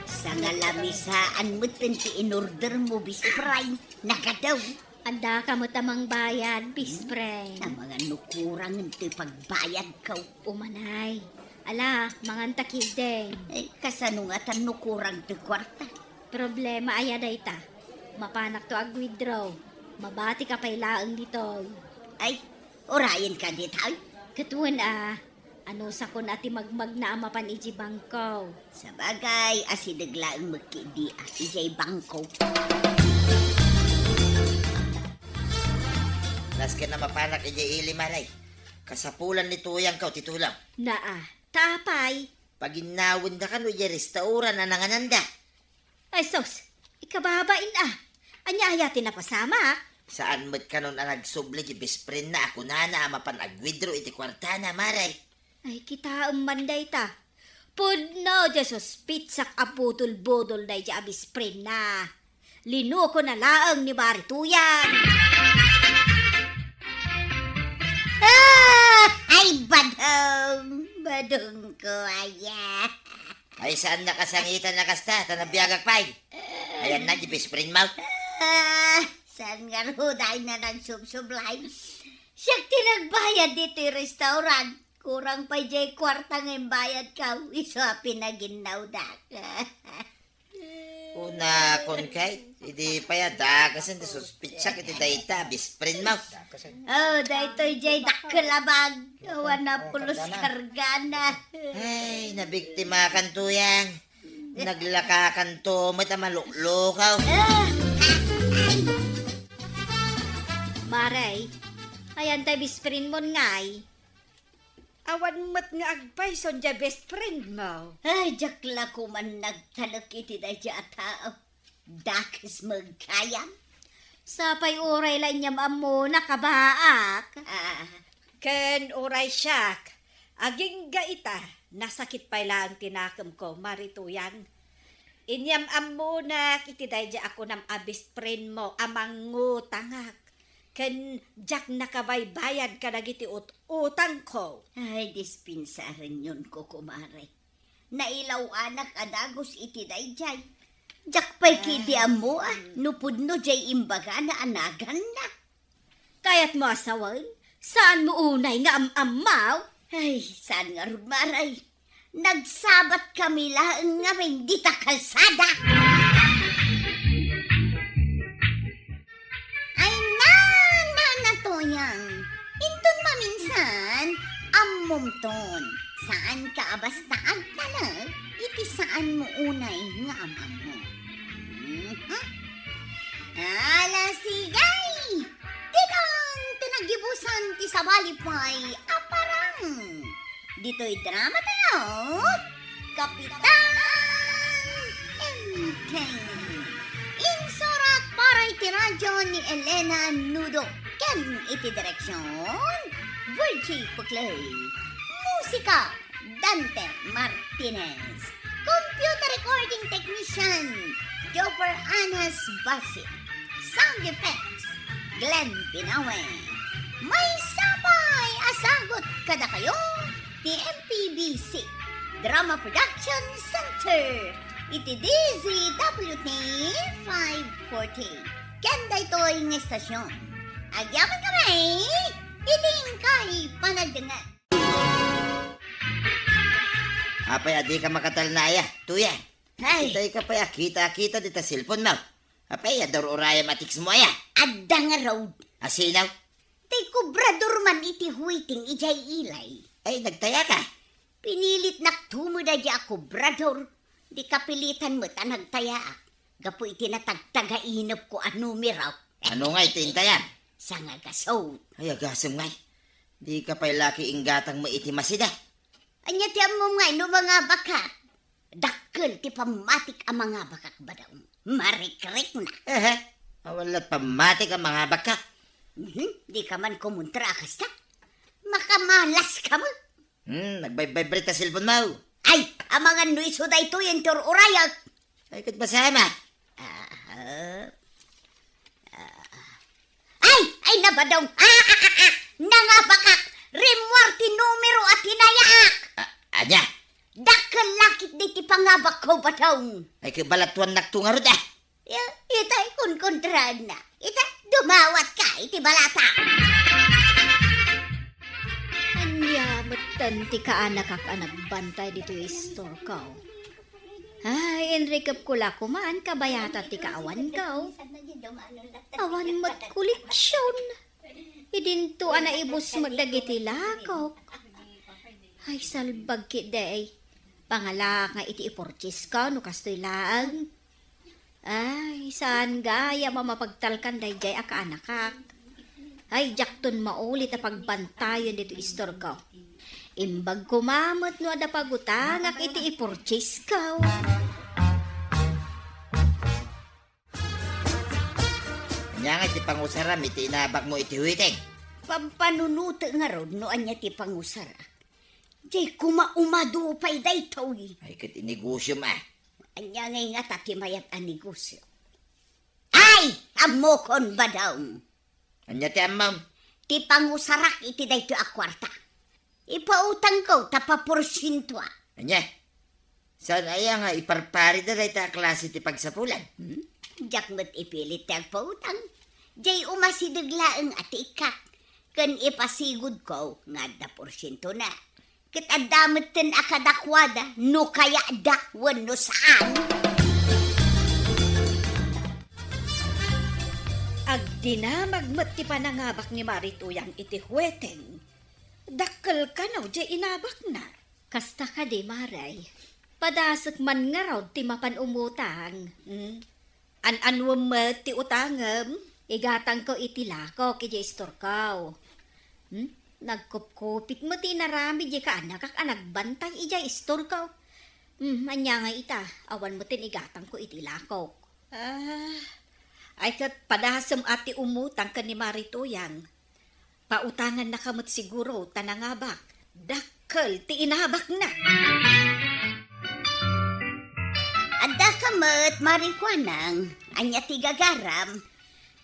Sangalamisaan metten ti inordermo, best friend. Nagadaw. Addaka met a mangbayad, best friend. Amangan no kurangen toy pagbayadko. Umanay. Ala, manganta ketdin. Ay, kasano ngatan no kurang toy kuarta? Problema aya dayta? Mapanakto ag-withdraw. Mabatika pay laeng ditoy. Ay, urayenka ditoy? Ket wen a, anusakon a ti magmagna a mapan idiay bangko. Sabagay, asideg laeng met ketdi a idiay bangko. Nasken a mapanak idiay ili, Mare. Kasapulan ni Tuyangko ti tulong. Naa, ta apay? Paginnawenda kano idiay restaurant a nangananda. Ay sus, ikababain a. Ania aya ti napasamak? Saan met kanon a nagsubli ti best friend na a kunana a mapan ag-withdraw iti kuartana, Mare. Ay, kitaem man dayta. Pudno ti suspitsak a budol-budol daydiay a best friend na. Linukona laeng ni Mare Tuyang. Ah! Ay, badong! Badongko, ay. Ay, saan nakasangitan na kasta, ta nabiagak pay. Ayan na, di best friend mo. Ah, saan nga ruday na nagsubsublay? Siak ti nagbayad ditoy restaurant. Kurang pay jay kuarta nga imbayad ka, isu a pinaginnawdak. Unakon kay, idi pay a dakasen ti suspitsak iti dayta, best friend mo. Oh, daytoy jay dakkel a bag. Awan a pulos kargana. Ay, nabiktimakan tuyang. Naglakakan to met a maluklukaw. Ah, ah, ay. Mare, ayan tay best friend mon ngay. Awan met nga agpayson diay best friend mo. Ay, diak la koman nagtalek iti daydiay a tao. Dakes met gayam. Sapay uray la inyam-ammonak a baak. Ah. Ken uray siak, agingga ita, nasakit pay laeng ti nakemko, Mare Tuyang. Inyam-ammonak iti daydiay a kunam a best friend mo a mangngutangak. Ken diak nakabaybayad kadagiti ut-, utangko. Ay, dispensarenyon ko, kumare. Nailaw-anak a dagus iti daydiay. Diak pay ketdi ammo a no pudno diay imbagana a naganna. Kayatmo a sawen? Saanmo unay nga am-ammaw? Ay, saan ngarud, Mare? Nagsabatkami laeng ngamin dita kalsada. Ay, na, na, na, Tuyang. Inton maminsan, ammomton. Saanka a basta agtalek iti saanmo unay nga am-ammo. Mhm. Ala, sige! Dikon ti naggibusan ti sabali pay a parang. Ditoy drama tayo, Kapitan M K. Insurat para iti radyo ni Elena Nudo ken iti direksyon, Virgie Puclay. Musika, Dante Martinez. Computer recording technician, Jopper Anas Basit. Sound effects, Glenn Pinawe. Maysa pay a sagut kadakayo ti M P B C Drama Production Center iti D Z W T five forty. Ken daytoy nga estasyon, agyamankami iti inkay panagdengngeg. Apay a dika makatalnaya, Tuyang? Ay. Itay ka pay a kita-kita dita cellphone mo. Apay a dur-urayam a text mo aya? Adda ngarud. Asino? Tay kobrador man iti huiting idiay ilay. Ay, nagtaya ka? Pinilitnak tumedda di a kobrador. Di kapilitan met a nagtayaak. Gapu iti natagtagainepko a numero. Ano nga iti intayam? Sangagasut. Ay, agasem ngay. Di ka pay laki inggatang mo iti masida. Ania ti ammom ngay no mangabakak? Dakkel ti pammatik a mangabakak, Badong. Marikrikna. Ehe, awan lat pammatik a mangabakak. Mhm, di ka man kumontra a kasta. Makamalas ka mo. Hmm, nagbaybaybre ta cellphone mo. Ay, amangan no isu daytoy intur-urayak. Ay, ket basama. Ah, ah. Ay, ay, na, Badong. Ah, ah, ah, ah. Nangabakak. Rimmuar ti numero a tinayaak. Ah, ania? Dakkel lakit di ti pangabakko, Badong. Ay, ket balatuannakto ngarud, ah. Ya, itay kunkontraanna. Ita, dumawatka iti balata. Ania metten ti kaanakak a nagbantay ditoy istorko? Ay, inrikepko la koman kabayatan ti kaawanko. Awan met koleksion. Idinto a naibus met dagiti lakok. Ay, salbag ketdi. Pangalaak nga iti ipurchesko no kastoy laeng. Ay, saan gayam a mapagtalkan daydiay a kaanakak. Ay, diakton maulit a pagbantayon ditoy istorko. Imbag koma met no adda pagutangak iti ipurchesko. Ania nga ti pangusaram iti inabakmo iti huiting? Pampanunotek ngarud no ania ti pangusarak. Diay koma umadu pay daytoy. Ay, ket inegosiom, ah. Ania ngay ngata ti mayat a negosio? Ay, ammokon, Badong. Ania ti ammom? Ti pangusarak iti daytoy a kuarta. Ipautangko ta paporsientoak. Ania? Saan aya nga iparparida dayta a klase ti pagsapulan? Hmm? Diak met ipilit ti agpautang. Jay umasideg laeng a ti ikkak, ken ipasigudko nga adda porsientona. Ket adda metten a kadakuada no kayatda wenno saan. Agdinamag met ti panangabak ni Mari Tuyang iti hueteng. Dakkel kano jay inabakna. Kasta kadi, Mare? Padasek man ngarud ti mapan umutang. Hmm? An-anuem met ti utangem? Igatangko iti lakok idiay istorko. Hmm? Nagkupkupit met ti inaramid idiay kaanakak a nagbantay idiay istorko. Hmm, ania nga ita, awan met ti igatangko iti lakok. Ah, ay ket padasem a ti umutang ken ni Mari Tuyang. Pautangannaka met siguro ta nangabak. Dakkel ti inabakna. Addaka met, Mari Kuanang. Ania ti gagaram?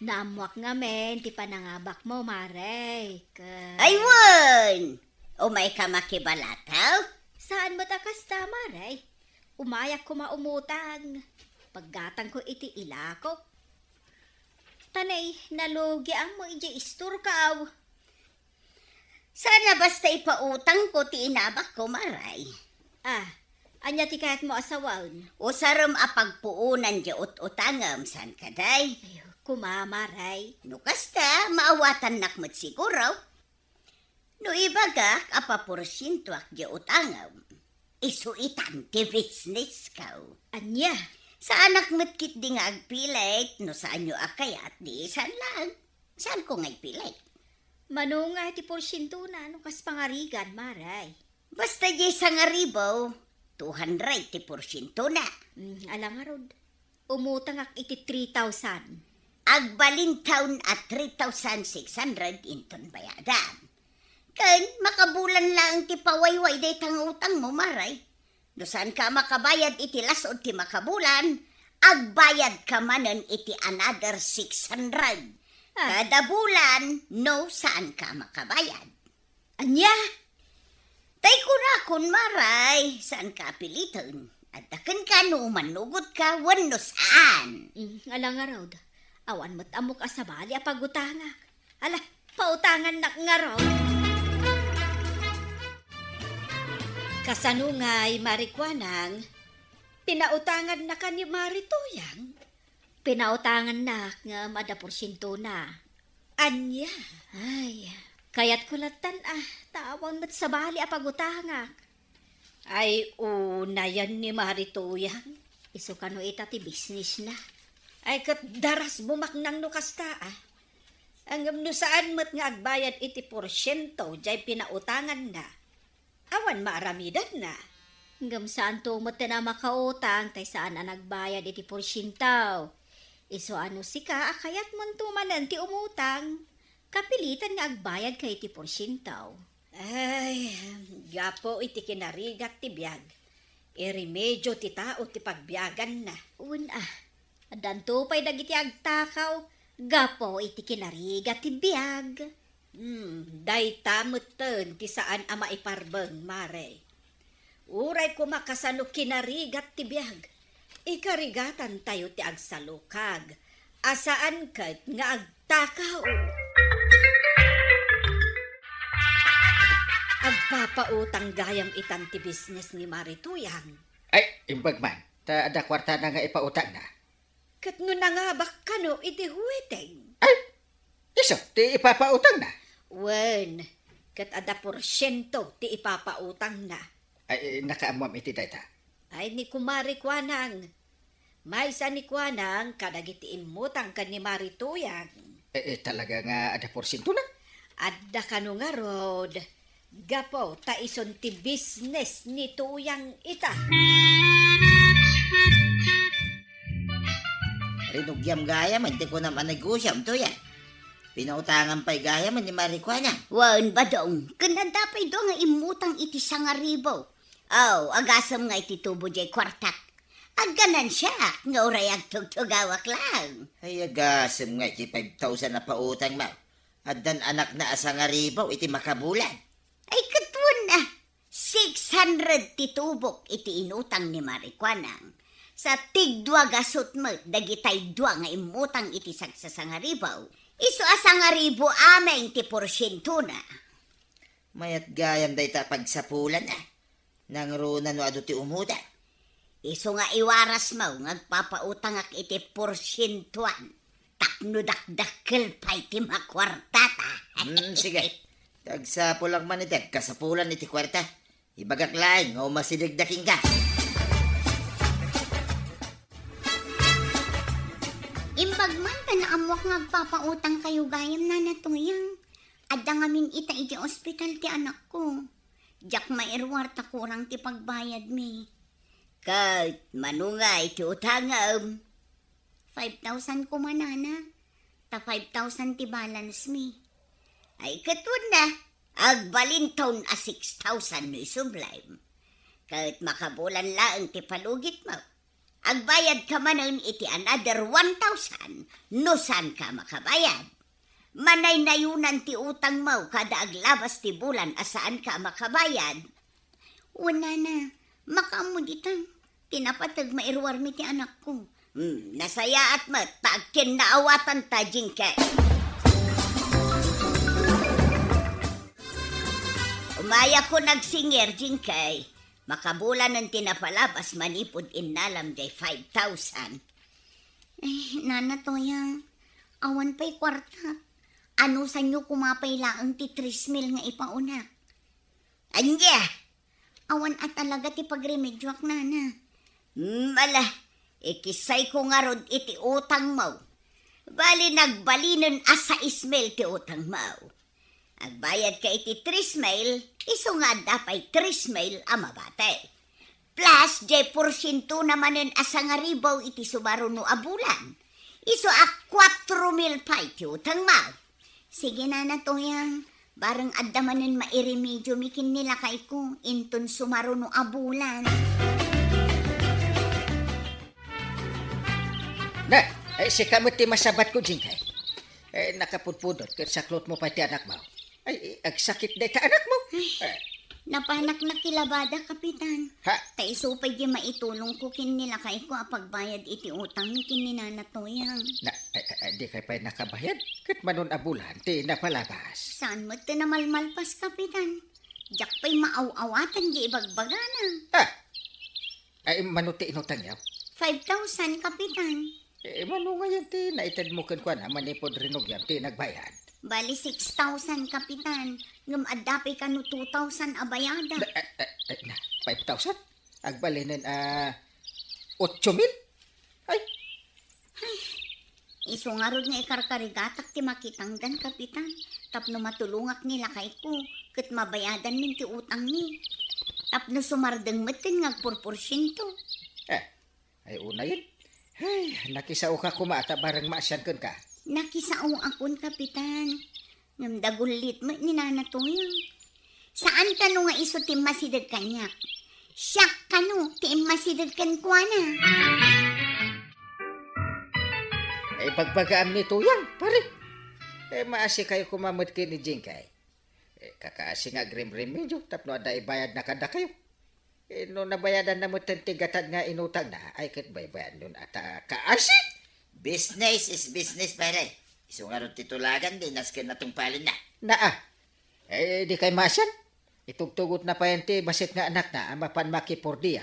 Naammoak ngamin ti panangabakmo, Mare. Ke- Ay, wen! Umayka makibalataw? Saan met a kasta, Mare. Umayak koma umutang. Paggatangko iti ilakok. Ta nay, nalugiammo idiay istorko. Saan a basta ipautangko ti inabakko, Mare. Ah, ania ti kayatmo a sawen? Usarem a pagpuonan diay ut-utangem, saan kadi? Ay, koma, Mare. No kasta, maawatannak met siguro. No ibagak a paporsientoak diay utangem, isu itan ti businessko. Ania? Saanak met ketdi nga agpilit no saanyo a kayat, di saan laeng. Saanko nga ipilit. Mano nga ti porsientona no kas pangarigan, Mare? Basta diay sangaribu, two hundred ti porsientona. Mm, ala ngarud. Umutangak iti three thousand. Agbalin taon a three thousand six hundred inton bayadan. Ken makabulan laeng ti pawayway dayta nga utangmo, Mare. No saanka a makabayad iti las-ud ti makabulan, agbayadka manen iti another six hundred. Ah. Kada bulan, no saanka a makabayad. Ania? Tay kunakon, Mare, saanka a piliten. Adda kenka no umannugotka wenno saan. Mm, ala ngarud. Awan met ammok a sabali a pagutangak. Ala, pautangannak ngarud. Kasano ngay, Mari Kuanang? Pinautangannaka ni Mari Tuyang? Pinautangannak ngem adda porsientona. Ania? Ay, kayatko lattan a, ta awan met sabali a pagutangak. Ay, unayen ni Mari Tuyang. Isu kano ita ti businessna. Ay, ket darasbumaknang no kasta a. Ngem no saan met nga agbayad iti porsiento diay pinautanganna, awan maaramidanna. Ngem saanto metten a makautang tay saan a nagbayad iti porsiento. Isu a no sika a kayatmonto manen ti umutang, kapilitan nga agbayadka iti porsiento. Ay, gapu iti kinarigat ti biag, iremedio ti tao ti pagbiaganna. Wen a, addanto pay dagiti agtakaw gapu iti kinarigat ti biag. Hmm, dayta metten ti saan a maiparbeng, Mare. Uray koma kasano kinarigat ti biag, ikarigatantayo ti agsalukag a saan ket nga agtakaw. Agpapautang gayam itan ti business ni Mari Tuyang. Ay, imbag man, ta adda kuartana nga ipautangna. Ket no nangabak kano iti hueteng? Ay, isu ti ipapautangna? Wen, ket adda porsiento ti ipapautangna. Ay, nakaammoam iti dayta. Ay, ni Kumare Kuanang. Maysa ni Kuanang kadagiti immutang ken ni Mari Tuyang. Eh, eh, talaga nga adda porsientona? Adda kano ngarud. Gapu ta isun ti business ni Tuyang ita. Rinugiam gayam, ti kunam a negosiom, Tuyang. Pinautangan pay gayam ni Mari Kuanang. Wen, Badong, ken adda pay dua nga immutang iti sangaribu. Aw, agasem nga iti tubo diay kuartak. Agganansiaak nga uray agtugtugawak laeng. Ay, agasem nga iti five thousand a pautangmo. Addan anakna a sangaribu iti makabulan. Ay, ket wen a, six hundred ti tubok iti inutang ni Marikuanang. Sa tigdua gasut met dagitay dua nga immutang iti sagsasangaribu, isu a sangaribu ameng ti porsientona. Mayat gayam dayta a pagsapulan, a. Nangruna no adu ti umutang. Isu nga iwarasmo nga agpapautangak iti porsientoan tapno dakdakkel pay ti makuartata. Hmm, sige. Agsapulak man iti agkasapulan iti kuarta. Ibagak laeng nga umasidegda kenka. Imbag man ta naammoak nga agpapautangkayo gayam, Nana Toyang. Adda ngamin ita iti ospital ti anakko. Diak mairuar ta kurang ti pagbayadmi. Ket mano nga iti utangem? Five thousand koma, Nana. Ta five thousand ti balance mi. Ay, ket wenno, agbalinton a six thousand no isublem. Ket makabulan laeng ti palugitmo. Agbayadka manen iti another one thousand no saanka makabayad. Manaynayonan ti utangmo kada aglabas ti bulan a saanka a makabayad. Wen, Nana, makaammo dita. Ti napateg, mairuarmi ti anakko. Hmm, nasayaat met ta agkinnaawatanta, Jinky. Umayakon agsingir, Jinky. Makabulanen ti napalabas manipud innalam jay five thousand. Eh, Nana Toyang, awan pay kuarta. Anusanyo koma pay laeng ti tres mil nga ipaunak? Ania? Awan a talaga ti pagremedioak, Nana. Hmm, ala, ikisayko ngarud iti utangmo. Bali, nagbalinen a sais mil ti utangmo. Agbayadka iti tres mil, isu nga adda pay tres mil a mabati. Plus, jay porsientona manen a sangaribu iti sumaruno a bulan. Isu a kuatro mil pay ti utangmo. Sige, Nana Toyang, bareng adda manen mairemediomi ken ni lakayko inton sumaruno a bulan. Na, eh, sika met ti masabatko, Jinky. Eh, nakapudpudot ket saklotmo pay ti anakmo. Ay, agsakit dayta anakmo. Ay, eh, napanak nakilabada, Kapitan. Ha? Ta isu pay di maitulongko ken ni lakayko a pagbayad iti utangmi ken ni Nana Toyang. Na, eh, eh, eh, dikay pay nakabayad? Ket manon a bulan ti napalabas? Saan met ti namalmalpas, Kapitan? Diak pay maaw-awatan di ibagbagana. Ah! Ay, mano ti inutangyo? Five thousand, Kapitan. Eh, mano ngayen ti naitedmo kenkuana manipud rinugiam ti nagbayad? Bali, six thousand, Kapitan. Ngem adda pay kano two thousand a bayada. Ay, ay, ay, na, five thousand? Agbalinen a otso mil? Ay. Ay, isu ngarud nga ikarkarigatak ti makitangdan, Kapitan, tapno matulongak ni lakayko, ket mabayadanmin ti utangmi. Tapno sumardeng metten nga agpurporsiento. Eh, Ay, unayen. Ay, nakisaoka koma ta bareng maasian kenka. Nakisaoakon, Kapitan. Ngem dagullit met ni Nana Toyang. Saan kano nga isu ti immasideg kaniak? Siak kano ti immasideg kenkuana? Ay, bagbagaam ni Toyang, pare. Eh, maasikayo koma met ken ni Jinky. Eh, kakaasi nga agrimrimedyo tapno adda ibayadna kadakayo. Eh, no nabayadanna metten ti gatad nga inutangna, ay ket baybayadnon a ta kaasi. Business is business, pare. Isu ngarud ti tulagan, di nasken natungpalenna. Naa. Eh, dikay maasian. Itugtugotna payen ti bassit nga anakna a mapan makipordia.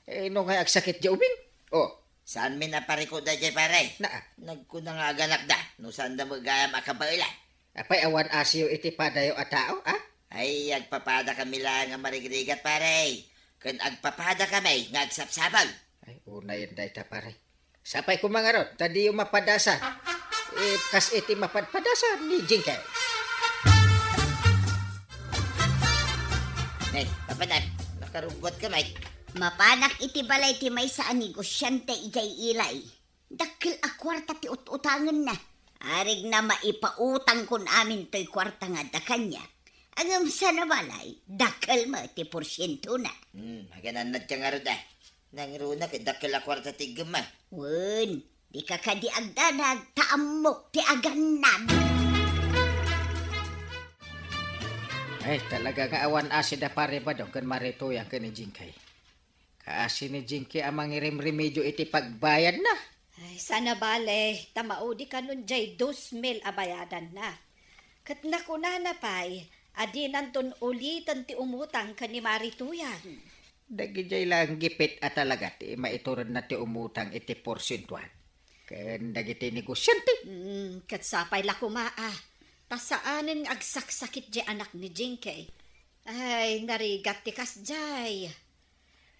Eh, no ngay agsakit di ubing? Oh. Saanmin a pariko daydiay, pare? Naa. Nagkuna nga aganakda, no saanda met gayam a kabaelan. Apay awan asiyo iti padayo a tao, a? Ay, agpapadakami laeng a marigrigat, pare. Ken agpapadakami nga agsapsapul. Ay, unayen dayta, pare. Sapay koma ngarud, ta diyo mapadasan. Eh, kas iti mapadpadasan ni Jinky. Nay, papanak, nakarugguatka, Mike. Mapanak iti balay ti maysa a negosiante idiay Ilay. Dakkel a kuarta ti ut-utangenna. Arigna maipautangkon amin toy kuarta nga adda kaniak. Ngem saan a balay, dakkel met ti porsientona. Hmm, aganannadka ngarud a. Nangruna ket dakkel a kuarta ti iggemma. Wen, dika kadi agdanag ta ammok ti agannad. Ay, talaga nga awan asi da Pare Badong ken Mare Tuyang ken ni Jinky. Kaasi ni Jinky a mangirimremedyo iti pagbayadna. Ay, saan a bale, ta maudi kanon jay dos mil a bayadanna. Ket nakunana pay a dinanton uliten ti umutang ken ni Mare Tuyang. Dagidiay laeng gipit a talaga ti maituredna ti umutang iti porsentuan ken dagiti negosiante. Mm, ket sapay la koma a, ta saanen nga agsaksakit jay anak ni Jinky. Ay, narigat ti kasjay.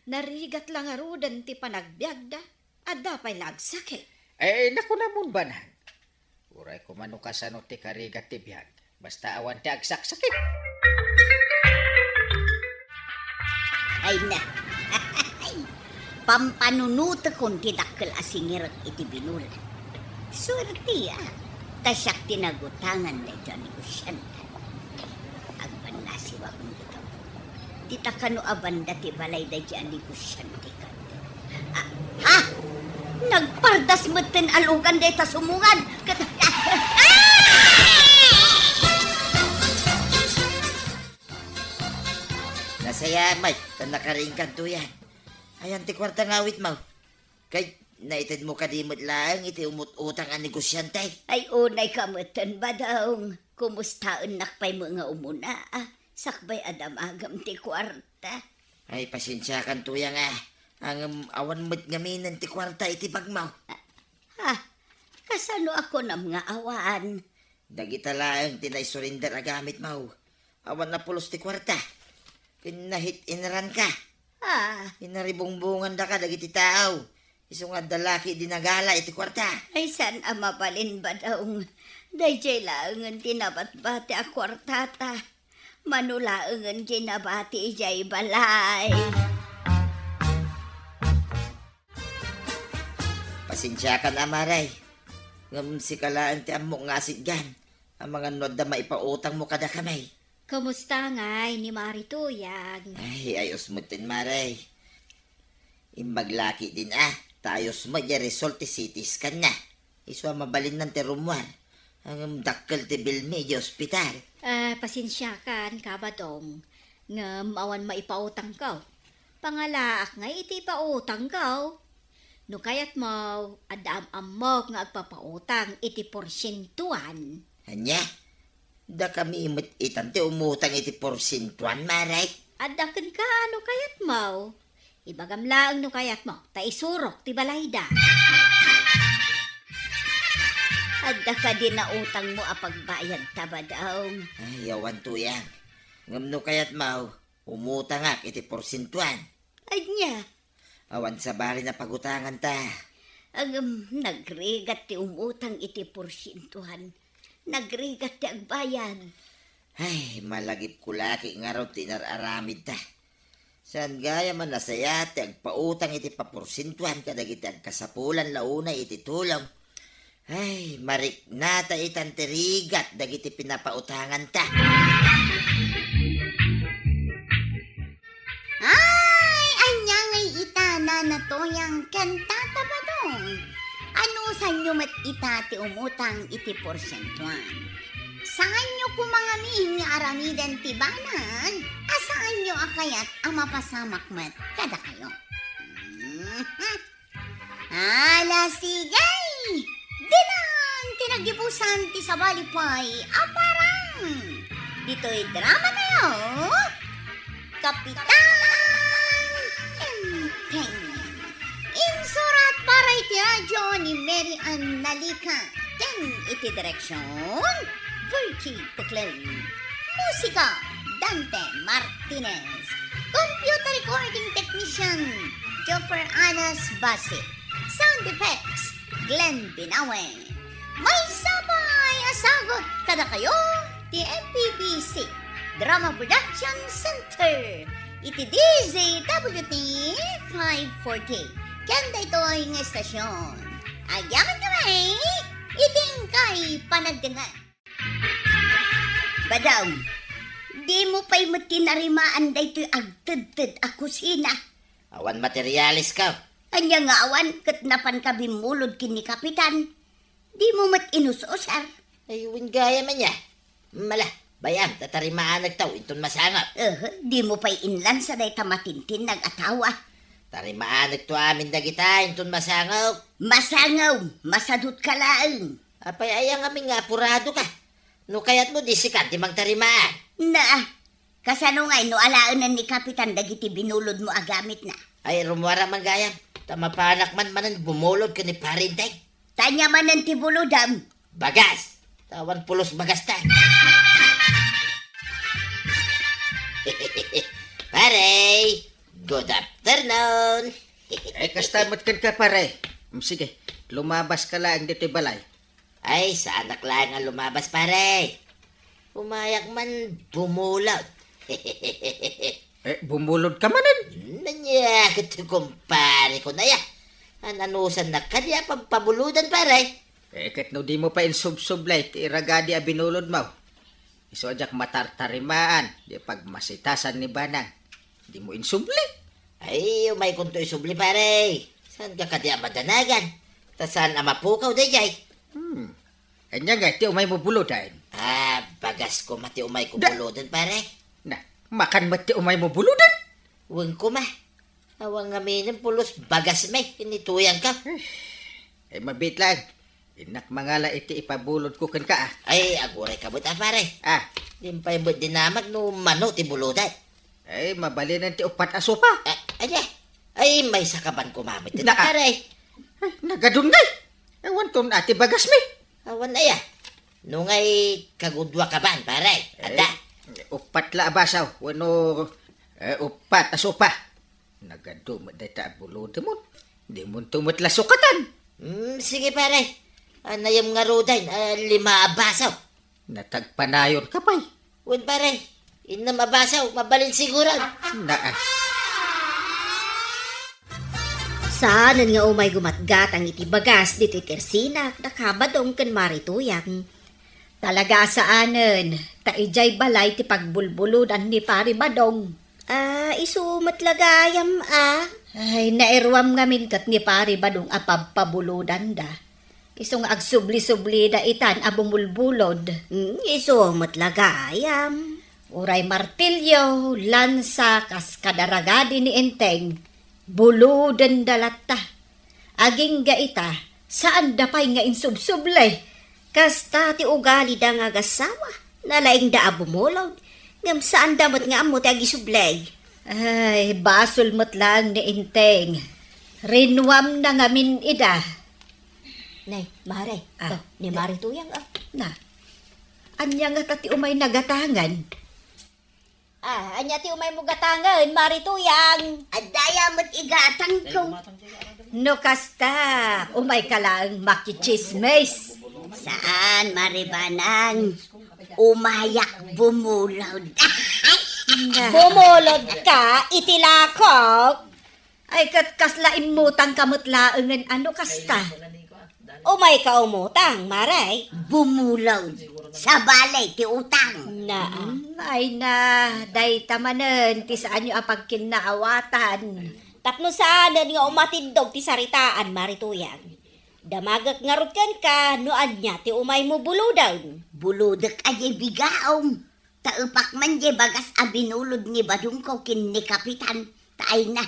Narigat la ngaruden ti panagbiagda. Adda pay la agsakit. Eh, nakunamon, banag. Uray koma no kasano ti karigat ti biag. Basta awan ti agsaksakit. Ay na. Pampanunotekon ti dakkel a singirek iti binulan. Suerte, a. Ta siak ti nagutangan daytoy a negosiante. Agbannasiwakon dita. Dita kano a banda ti balay daytoy a negosiante kano. Ah, ha? Nagpardas metten a lugan dayta sumungan. Ket, ah! Nasayaat met ta nakaringkan, Tuyang. Ayan ti kuarta nga awitmo. Kay, naitedmo kadi met laeng iti umut-utang a negosiante? Ay, unay ka metten, Badong. Kumustaennak pay met nga umuna, a? Sakbay a damagem ti kuarta. Ay, pasensiakan, Tuyang, a. Ngem awan met ngaminen ti kuarta iti bagmo. Ha? Kasano a kunam nga awan? Dagita laeng ti naisurinder a gamitmo. Awan a pulos ti kuarta. Ken nahit-inranka. Ah. Inaribungbungandaka dagiti tao. Isu nga adda laki idi nagala iti kuarta. Ay, saan a mabalin, Badong. Daydiay laengen ti nabatbati a kuartata. Mano laengen ti nabati idiay balay. Pasensiakan, a, Mare. Ngem sika laeng ti ammok nga asitgan. Amangan no adda maipautangmo kadakami. Kumusta ngay ni Mare Tuyang? Ay, ayos metten, Mare. Imbag laki din, a. Ta ayos met diay result ti C T scan na. Isu a mabalinnan ti rummuar. Ngem dakkel ti bilmi idiay ospital. Ah, pasensiakan, Badong. Ngem awan maipautangko. Pangalaak ngay iti ipautangko. No kayatmo, adda am-ammok nga agpapautang iti porsientuan. Ania? Dakami met itan ti umutang iti porsientuan, Mare? Adda kenka no kayatmo. Ibagam laeng no kayatmo, ta isurok ti balayda. Adda kadi nautangmo a pagbayadta, Badong? Ay, awan, Tuyang. Ngem no kayatmo, umutangak iti porsientuan. Ania? Awan sabali a pagutanganta. Ngem, nagrigat ti umutang iti porsientuan. Nagrigat ti agbayad. Ay, malagipko laki ngarud ti inar-aramidta. Saan gayam a nasayaat ti agpautang iti paporsientuan kadagiti agkasapulan la unay iti tulong. Ay, mariknata itan ti rigat dagiti pinapautanganta. Ay, ania ngay ita, Nana Tuyang ken Tata Badong? Anusanyo met ita ti umutang iti porsientuan? Saanyo koma ngamin nga aramiden ti banag a saanyo a kayat a mapasamak met kadakayo? Mhm. Ala, sige! Dinan ti naggibusan ti sabali pay a parang ditoy drama tayo, Kapitan Enteng. Insurat para iti radyo ni Mary Ann Nalica ken iti direksyon, Virgie Puclel. Musika, Dante Martinez. Computer recording technician, Joffer Anas Basit. Sound effects, Glenn Binawe. Maysa pay a sagut kadakayo ti M P B C Drama Production Center iti D Z W T five forty. Ken daytoy nga estasyon, agyamankami iti inkay panagdengngeg. Badong, dimo pay met tinarimaan daytoy agtedted a kusina? Awan materialesko. Ania nga awan ket napanka bimmulod ken ni Kapitan? Dimo met inus-usar? Ay, wen gayam ania. Mala, Bay-am, ta tarimaanekto inton masangop. Eh, dimo pay inlansa dayta matintinnag a tao, a. Tarimaanekto amin dagita inton masangop. Masangop, masadutka laeng. Apay, aya ngamin nga apuradoka? No kayatmo, di sika ti mangtarimaan. Na, kasano ngay no alaenen ni Kapitan dagiti binulodmo a gamitna? Ay, rummuar man gayam. Ta mapanak man manen bumulod ken ni Pare Enteng. Ta ania manen ti bulodam? Bagas. Ta awan pulos bagasta. Pare, good afternoon. Eh, kasta met kenka, pare. Mm, sige, lumabaska laeng ditoy balay. Ay, saanak laeng a lumabas, pare. Umayak man bumulod. Eh, bumulodka manen? Ania ket, kumpare ko na ya. An-anusannak kadi a pampabulodan, pare? Eh, ket no dimo pay insubsublay ti iragadi a binulodmo, isu a diak matartarimaan, di pagmasitasan ni Banang. Dimo insubli? Ay, umaykonto isubli, pare. Saanka kadi a madanagan? Ta saan a mapukaw daydiay. Hmm. Ania ngay ti umaymo buloden? Ah, bagas koma ti umayko Da- buloden, pare. Na, makan met ti umaymo buloden? Wen koma. Awan ngaminen pulos bagasmi, initoyangka. Eh, mabiit laeng. Innak mangala iti ipabulodko kenka, a. Ay, agurayka met, a, pare. Ah. Dimpay met dinamag no mano ti buloden. Ay, mabalinen ti uppat a sopa. Ah, ania? Ay, maysaka ban koma met, Na- pare. Ay, nagadun ngay. Awan ton ati bagasmi. Awan aya. No ngay kaguduaka ban, pare. Adda. Eh, uppat la a basaw. Wenno, eh, uppat a sopa. Nagadu met dayta a bulodemon. Dimonto met la sukatan. Hmm, sige, pare. Anayem ngaruden, ah, lima a baso. Natagpanayonka pay. Wen, pare. Innem a baso, mabalin siguran. Naa. Saanen nga umay gumatgatang iti bagas ditoy kursinak da Ka Badong ken Mari Tuyang. Talaga a saanen, ta idiay balay ti pagbulbulodan ni Pari Badong. Ah, isu met la gayam, a. Ay, nairuam ngamin ket ni Pari Badong a pabpabulodanda. Isu nga agsubli-sublida itan a bumulbulod. Hmm, isu met la gayam. Uray martilyo, lansa, kas kadaragadi ni Enteng, bulodenda latta. Agingga ita, saanda pay nga insubsubli. Kasta ti ugalida nga agassawa. Nalaingda a bumulod, ngem saanda met nga ammo ti agisubli. Ay, basol met laeng ni Enteng. Rinuamna ngamin ida. Nay, Mare, Ah. to, ni Mare Tuyang, ah. Na, ania ngata ti umay nagatangan? Ah, ania ti umaymo gatangen, Mari Tuyang? Adda aya met igatangko. No kasta, umayka laeng makitsismis. Saan, Mari Banang. Umayak bumulod. Bumulod ka iti lakok? Ay, ket kasla immutangka met laengen a no kasta? Umayka umutang, Mare. Bumulod. Sabali ti utang. Naa. Hmm, ay na, dayta manen ti saanyo a pagkinnaawatan. Tapno saanen nga umatindog ti saritaan, Mari Tuyang. Damagek ngarud kenka no ania ti umaymo buloden. Bulodek a diay bigaom. Taepak man diay bagas a binulod ni Badongko ken ni Kapitan. Ta ay na,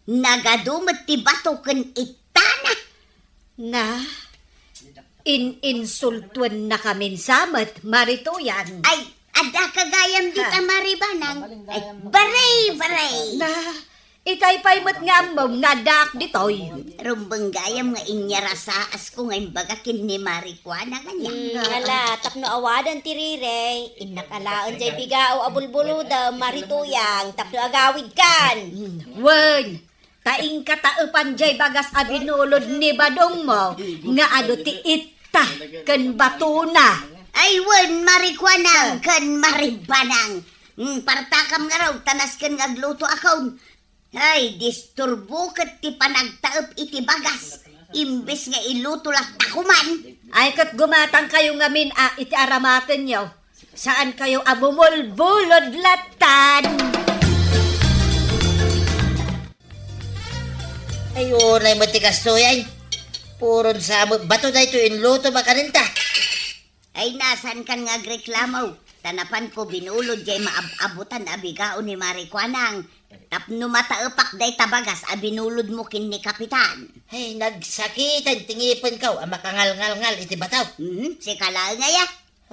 nagadu met ti bato ken ittana. Na, in-insultuennakamin sa met, Mari Tuyang. Ay, adda ka gayam dita, Ha? Mari Banang. Ay, baray, baray. Na, itay pay met nga ammom nga addaak ditoy. Rumbeng gayam nga inyarasaas ko nga imbaga ken ni Mari Kuana kaniak. Mm, ala, tapno awadan ti rireng, innak alaen diay bigao a bulbulodem, Mari Tuyang, tapno agawidkan. Wen, ta inka taepan diay bagas a binulod ni Badongmo nga adu ti itta ken batona. Ay wen, Mari Kuanang ken Mari Banang. Mm, partakam ngarud, ta nasken nga agluto akon. Ay, disturbo ket ti panagtaep iti bagas. Imbes nga iluto latta koman. Ay, ket gumatangkayo ngamin a iti aramatenyo. Saankayo a bumulbulod lattan. Ay, unay met ti kastoy, ay. Puron sa met bato daytoy inluto makanenta. Ay, na, saankan nga agreklamo? Ta napanko binulod jay maab-abutan a bigao ni Mare Kuanang. Tapno mataepak dayta bagas a binulodmo ken ni Kapitan. Ay, nagsakitan ti ngipenko a makangalngalngal iti bataw. Mhm, sika laeng aya.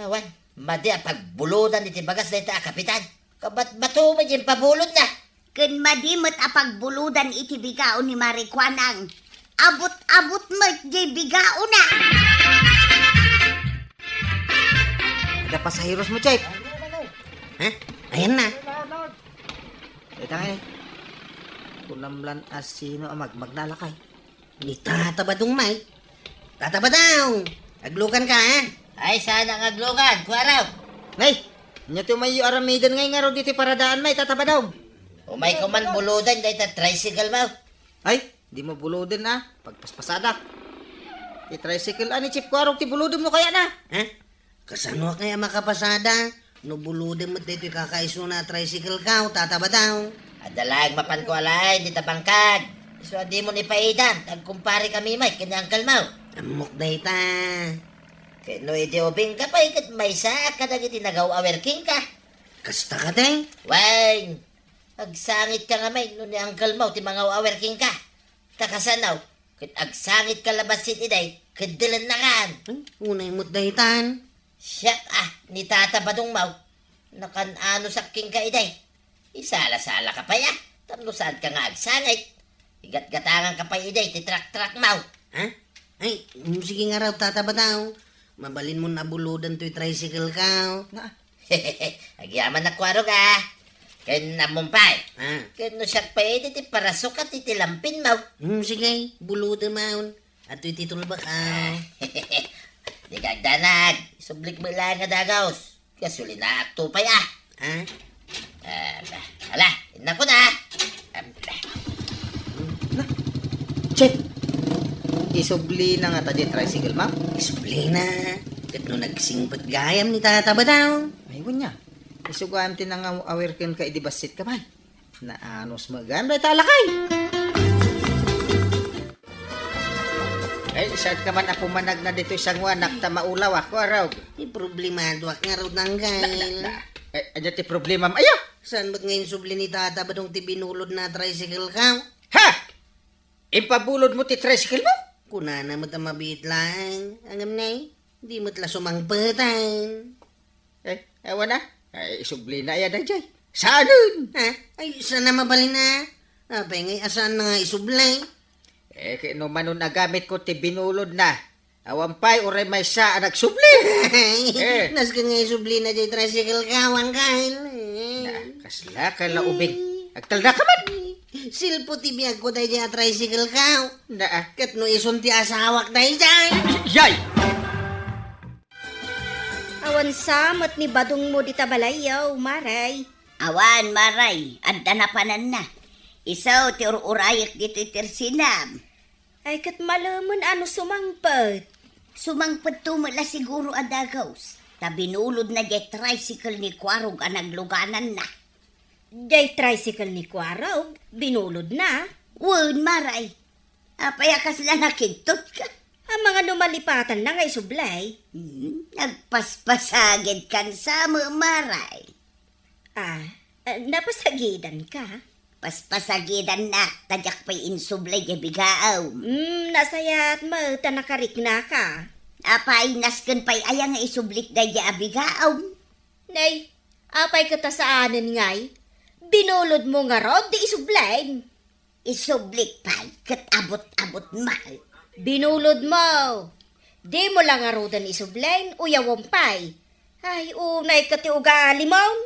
Awan, madi a pagbulodan iti bagas dayta a Kapitan. Kabatbato met ti impabulodna. Ken madi met a pagbulodan iti bigao ni Mare Kuanang. Abut-abut met jay bigaona. Adda pasaheros mo, Chef? Ha? Ayan na. Ita nga eh. Kunam lan a sino a magmagna lakay. Ni Tata Badong, may. Tata Badong! Aglukan ka, ha? Ay, saan ang aglukan, Kuaraw? Nay, anya ti umayyo aramiden ngay ngarud iti paradaan, may, Tata Badong? Umayko man bulodan dayta tricycle mo. Ay, di mo buloden, a. Pagpaspasadak. Ti tricycle, ani, Chef Kuaraw, ti buloden mo kaya na? Ha? Kasanoak ngay a makapasada no buloden met daytoy kakaisuna a tricycle-ko, Tata Badong? Adda laeng mapanko alaen dita bangkag. Isu a dimon ipaidam, ta agkumpare kami met ken ni uncle mo. Ammok dayta. Ket no idi ubingka pay ket maysaak kadagiti nagaw-awer kenka. Kasta kadi? Wen, agsangitka nga met no ni uncle mo ti mangaw-awer kenka. Ta kasano, ket agsangitka la bassit idi, ket dilennakan. Ay, unay met daytan. Siak a, ni Tata Badong mo, nakan-anosak kenka idi. Isala-salaka pay a, tapno saanka nga agsangit. Igatgatanganka pay idi ti trak-trak mo. Ha? Ay, mm, sige ngarud, Tata Badong. Mabalinmon a bulodan toy tricycle-ko. Nga, Agyaman a Kuaraw a. Ken ammom pay. Ah. Ken no siak pay idi ti parasukat iti lampin mo. Hmm, sige, bulodem maon. Adtoy ti tulbak, ah. Dika agdanag. Isublik met laeng a dagaus. Gasolinaak to pay, ah. Ah? Ah, ala, innakon, ah. Na, Chef, isublina ngata diay tricycle mo? Isublina. Ket no nagsingpet gayam ni Tata Badong. Ay, wen a. Isu gayam ti nangaw-awer kenka idi bassit ka, bay. Naanus met gayam dayta a lakay. Ay, saanka man a pumanagna ditoy sangoanak ta maulaw a, Kuaraw. Ti problemadoak ngarud, Uncle. Na, na, ay, ania ti problemam aya? Saan met nga insubli ni Tata Badong ti binulodna a tricycle-ko? Ha? Impabulodmo ti tricycle mo? Kunana met a mabiit laeng. Ngem nay, di met la sumangpeten. Eh, awan a. Ay, isublina aya daydiay. Saanen? Ha? Ay, saan a mabalin a? Apay ngay a saanna nga isubli? Eh, ket no manon a gamitko ti binulodna. Awan pay uray maysa a nagsubli. Eh. Nasken nga isublina diay tricycle-ko, Uncle. Na, kasla ka la ubing. Agtalna ka man. Silpo ti biagko daydiay a tricycle-ko. Na, ah. Ket no isun ti asawak daydiay. Yay! Awan sa met ni Badong mo dita balayyo, Mare. Awan, Mare, adda napananna. Isu ti ur-urayek ditoy tersinam. Ay, ket malemen a no sumangpet. Sumangpet to met la siguro a dagaus. Ta binulodna diay tricycle ni Kuaraw a naglugananna. Diay tricycle ni Kuaraw, binulodna? Wen, Mare. Apay a kasla nakigtotka? Amangan no malipatanna nga isublay. Hmm, nagpaspasagidkan sa met, Mare. Ah, eh, napasagidanka? Paspasagidannak, ta diak pay insublay diay bigaom. Hmm, nasayaat met ta nakariknaka. Apay, nasken pay aya nga isublik daydiay a bigaom? Nay, apay ket a saanen ngay? Binulodmo ngarud ti isublem. Isublik pay ket abut-abut met. Binulodmo. Dimo la ngaruden isublem, uyawem pay. Ay, unay ket ti ugalimon.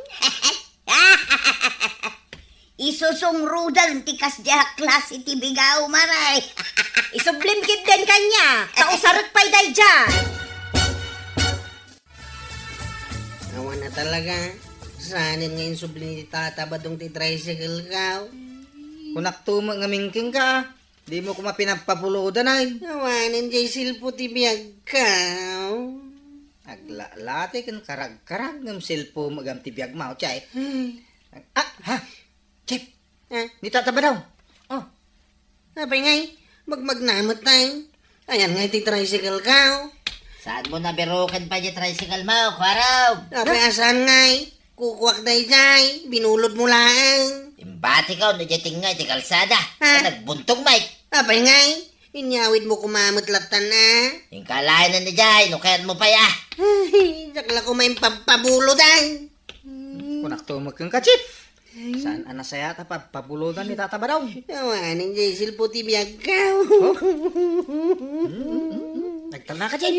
Isusungrudan ti kasdiay a klase ti bigaom, Mare. Isublem ketdin kaniak, ta usarek pay daydiay. Awan a talaga. Saanen nga insubli ni Tata Badong ti tricycle-ko. Kunak to met ngamin kenka, a. Dimo koma pinapabulodan, ay. Awanen diay silpo ti biagko. Aglalati ken karagkarag ngem silpo met gayam ti biagmo, Chay. Ay. Ah, ha? Chef, ah, ni Tata Badong. Oh. Apay ngay, magmagna met tay. Ayan ngay ti tricycle-ko. Saan mo nabiruken pay di tricycle mo, Kuarog? Apay a saan ngay? Kukuak daydiay, binulod mo laeng. Imbatikon idiay tengnga iti kalsada. Ah. Nagbuntog, Mike. Apay ngay? Inyawid mo koma met lattan, a? Inka laeng idiay, no kayat mo pay, a. Ay, diak la koma impabpabulodan. Kunakto met kenka, Chief. Saan a nasayaat a pabpabulodan ni Tata Badong? Awanen, Jay, silpo ti biagko. Oh? Mm, mm, mm. Nagtalna ka, Jay.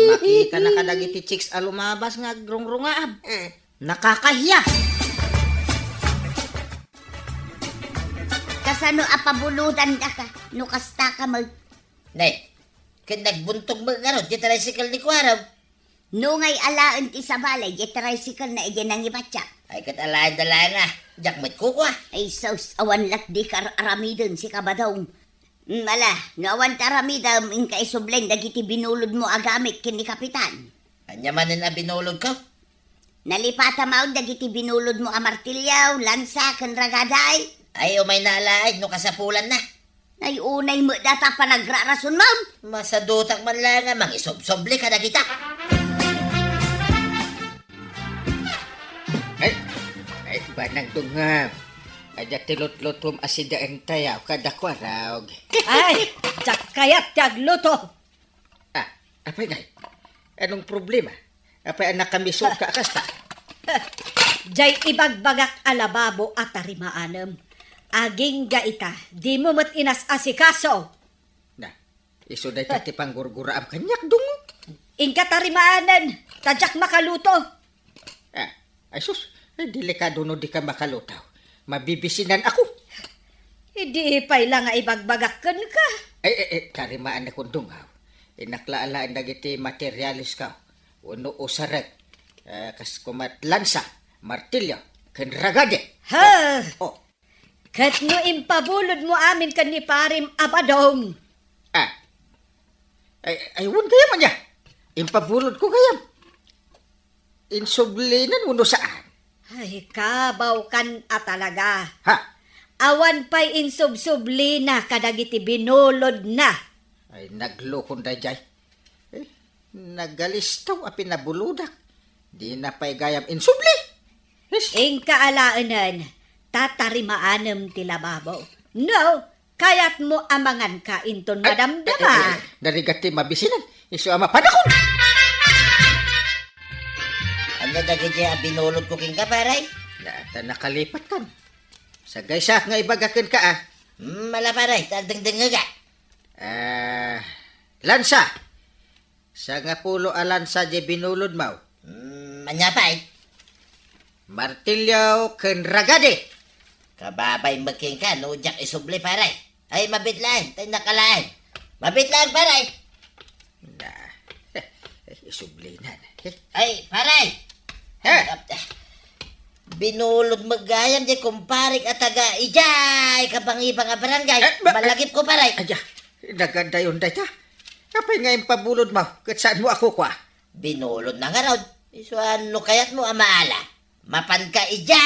Makita na ka dagiti chicks a lumabas nga agrungrungaab. Ah. Nakakahiya. Kasano a pabulodan daka no kasta ka met? Ne, ken nagbuntog met ngarud ti tricycle ni Kuarog. No ngay alaen ti sabali, di tricycle na idi nangibatyak. Ay, ket alaen da laeng a, diak met kukua. Ay, sus, awan lat di kar-aramiden si Kabadong. Mm, ala, no awan ti aramidem, inka isublen dagiti binulod mo a gamit ken ni Kapitan. Ania manen a binulod ko? Nalipata maon dagiti binulod mo a martilyo, lansa, ken ragada. Ay, umay na alaen no kasapulan na. Ay, unay met data panagrarason, ma'am. Masadutak man laeng a mangisubsubli kadagita. Ay, ay, banang dungam. Adda ti lutlutom a sidaentayaw kada Kuarog. Ay, diak kayat ti agluto. Ah, apay ngay? Anong problema? Apay a nakamisot ka a kasta? Jay ibagbagak a lababo a tarimaanem. Agingga ita, dimo met inas-asikaso. Na, isu dayta ti panggurguraam kaniak, dungog. Inka tarimaanen, ta diak makaluto. Ah, ay sus, ay delikado no dika makaluto. Mabibisinan ako. Idi pay la nga ibagbagak kenka. Ay, ay, ay, tarimaannakon, dungaw. Innak la alaen dagiti materialesko wenno usarek. Ah, kas koma ti lansa, martilyo, ken ragada. Ha! Oh. Ket no impabulod mo amin ken ni Parim a Badong. Ah. Ay, ay, wen gayam ania? Impabulod ko gayam. Insublinan wenno saan? Ay, kabaw kan a talaga. Ha? Awan pay insubsublina kadagiti binulodna. Ay, naglukon daydiay. Eh, nagalistaw a pinabulodak. Dina pay gayam insubli. Ish! Inka alaenen, ta tarimaanem ti lababo. No, kayatmo a manganka inton madamdama. Ay, ay, ay, narigat ti mabisinan. Isu a mapanakon. Ania dagiti a binulod ko kenka, pare? Na, ta nakalipatkan. Sagaysaak nga ibaga kenka, a. Hmm, ala, pare, ta agdengdengngegak. Ah, lansa. Sangapulo a lansa diay binulodmo. Hmm, ania pay? Martilyo ken ragada. Kababay met kenka no diak isubli, pare. Ay, mabiit laeng, ta innak alaen. Mabiit laeng, pare. Na, isublinan. Ay, pare. Ha? Binulod met gayam diay kumparek a taga idiay kabangibang a barangay. Eh, ba-, Malagip ko, pare. Aya, nagadayon dayta. Apay nga impabulodmo ket saanmo a kukua? Binulodna ngarud. Isu a no kayatmo a maala, mapanka idiay.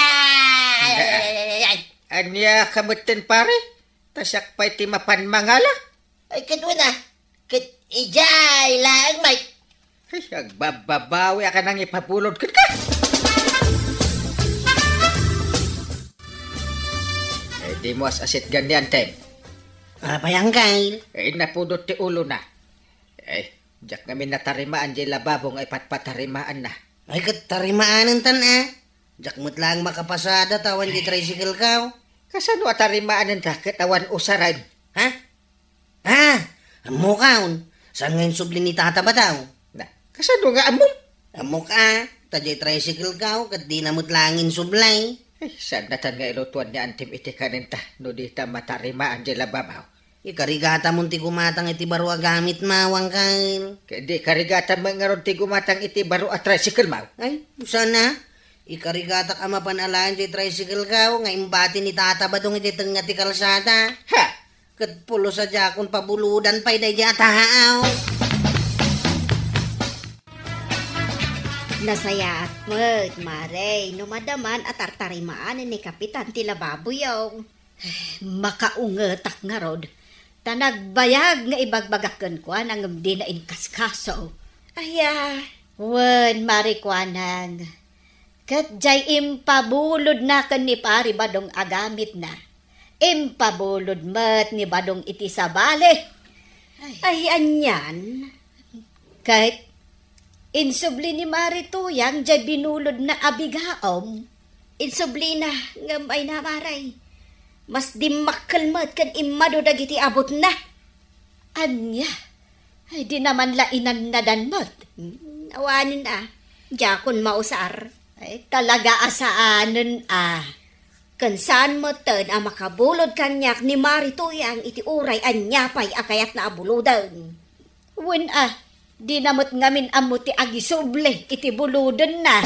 Ay, ay, ay, ay, ay. Ania ka metten, pare? Ta siak pay ti mapan mangala? Ay, ket wen a. Ket idiay laeng, Mike. Ay, agbabbabawi a ka nangipabulod kenka. Ay, dimo as-asitgan ni Antem. Apay, Angkel? Ay, napudot ti ulona. Ay, diak ngamin natarimaan diay lababo nga ipatpatarimaanna. Ay, ket tarimaanenta, a. Diak met laeng makapasada ta awan diay tricycle ko. Kasano a tarimaanenta ket awan usaren? Ha? Ah, ammokon. Saan nga insubli ni Tata Badong? Na, kasano nga ammom? Ammok, a, ta diay tricycle ko ket dina met laeng insubli. Ay, saannatan nga ilutuan ni Antem iti kanenta no dita matarimaan diay lababo. Ikarigatamon ti gumatang iti baro a gamitmo, Angkel. Ket di ikarigatam met ngarud ti gumatang iti baro a tricycle mo? Ay, saan a? Ikarigatak a mapan alaen diay tricycle ko nga imbati ni Tata Badong iti tengnga ti kalsada. Ha? Ket pulos a diakon pabulodan pay daydiay a taaw. Nasayaat met, Mare, no madaman a tartarimaanen ni Kapitan ti lababoyo. Makaungetak ngarud, ta nagbayag nga ibagbagak kenkuana ngem dina inkaskaso. Aya, wen, Mari Kuanang. Ket jay impabulodna ken ni Pari Badong a gamitna. Impabulod met ni Badong iti sabali. Ay. Ay, anian? Ket insubli ni Mari Tuyang jay binulodna a bigaom. Insublina, ngem ay na, Mari. Mas dimmakkel met ken immadu dagiti abutna. Ania? Ay, di naman la inannadan met. Hmm, awanen a. Diakon mausar. Ay, talaga a saanen a. Ken saan metten a makabulod kaniak ni Mari Tuyang iti uray ania pay a kayatna a buloden. Wen a, di na met ngamin ammo ti agisubli iti bulodenna.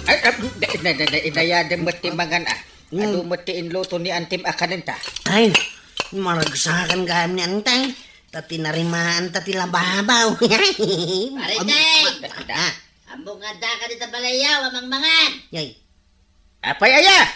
Ay, ah, da-, da-, da-, da-, inayadem met ti mangan, ah. Mm. Adu met ti inluto ni Antim a kanenta. Ay, maragsakan gayam ni Antay. Ta tinarimaan ta ti lababaw. Pare Tay! Ah. Ammok nga adda ka dita balayyaw a mangmangan. Yay. Apay aya?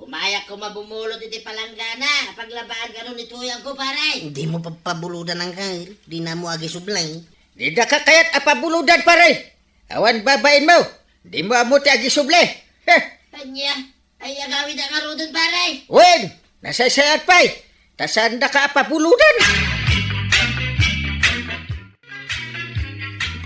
Umayak koma bumulod iti palanggana a paglabaan kano ni Tuyang ko, pare. Dimo papabulodan, Angkel. Di na mo agisublay. Di daka kayat a pabulodan, pare. Awan babainmo. Dimo ammo ti agisubli. Heh. Ania? Ay, agawid a ngaruden, pare. Wen, nasaysayaat pay. Ta saan daka a pabulodan.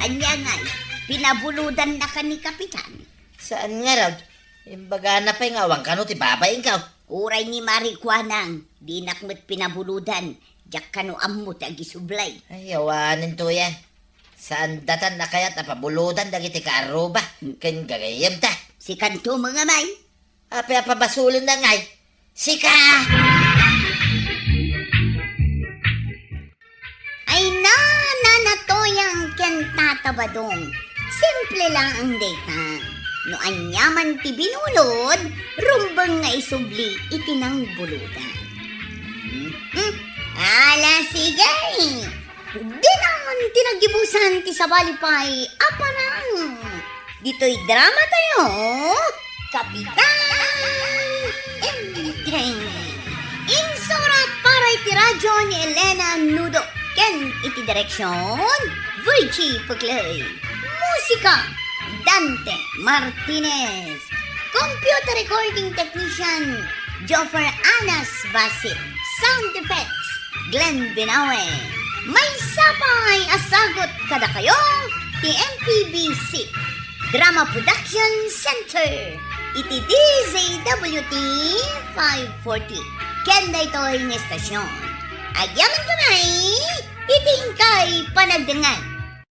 Ania ngay, pinabulodan na ka ni Kapitan? Saan ngarud? Imbagana pay nga awan kano ti babainko. Uray ni Mari Kuanang, dinak met pinabulodan. Diak kano ammo ti agisublay. Ay, awanen Tuya. Saan datan a kayat a pabulodan dagiti kaarruba ken gagayyemta. Sikanto, mga may. Apay a pabasolenna ngay? Sika! Ay na, Nana Toyang ken Tata Badong. Simple laeng dayta. No aniaman ti binulod, rumbeng nga isubli iti nangbulodan. Hmm? Ala, sige! Dinan ti naggibusan ti sabali pay a parang. Ditoy drama tayo, Kapitan Enteng. Insurat para iti radyo ni Elena Nudo ken iti direksyon, Virgie Puclay. Musika, Dante Martinez. Computer recording technician, Joffer Anas Basit. Sound effects, Glenn Binawe. Maysa pay a sagut kadakayo ti M P B C Drama Production Center iti D Z W T five forty. Ken daytoy nga estasyon, agyamankami iti inkay panagdengngeg.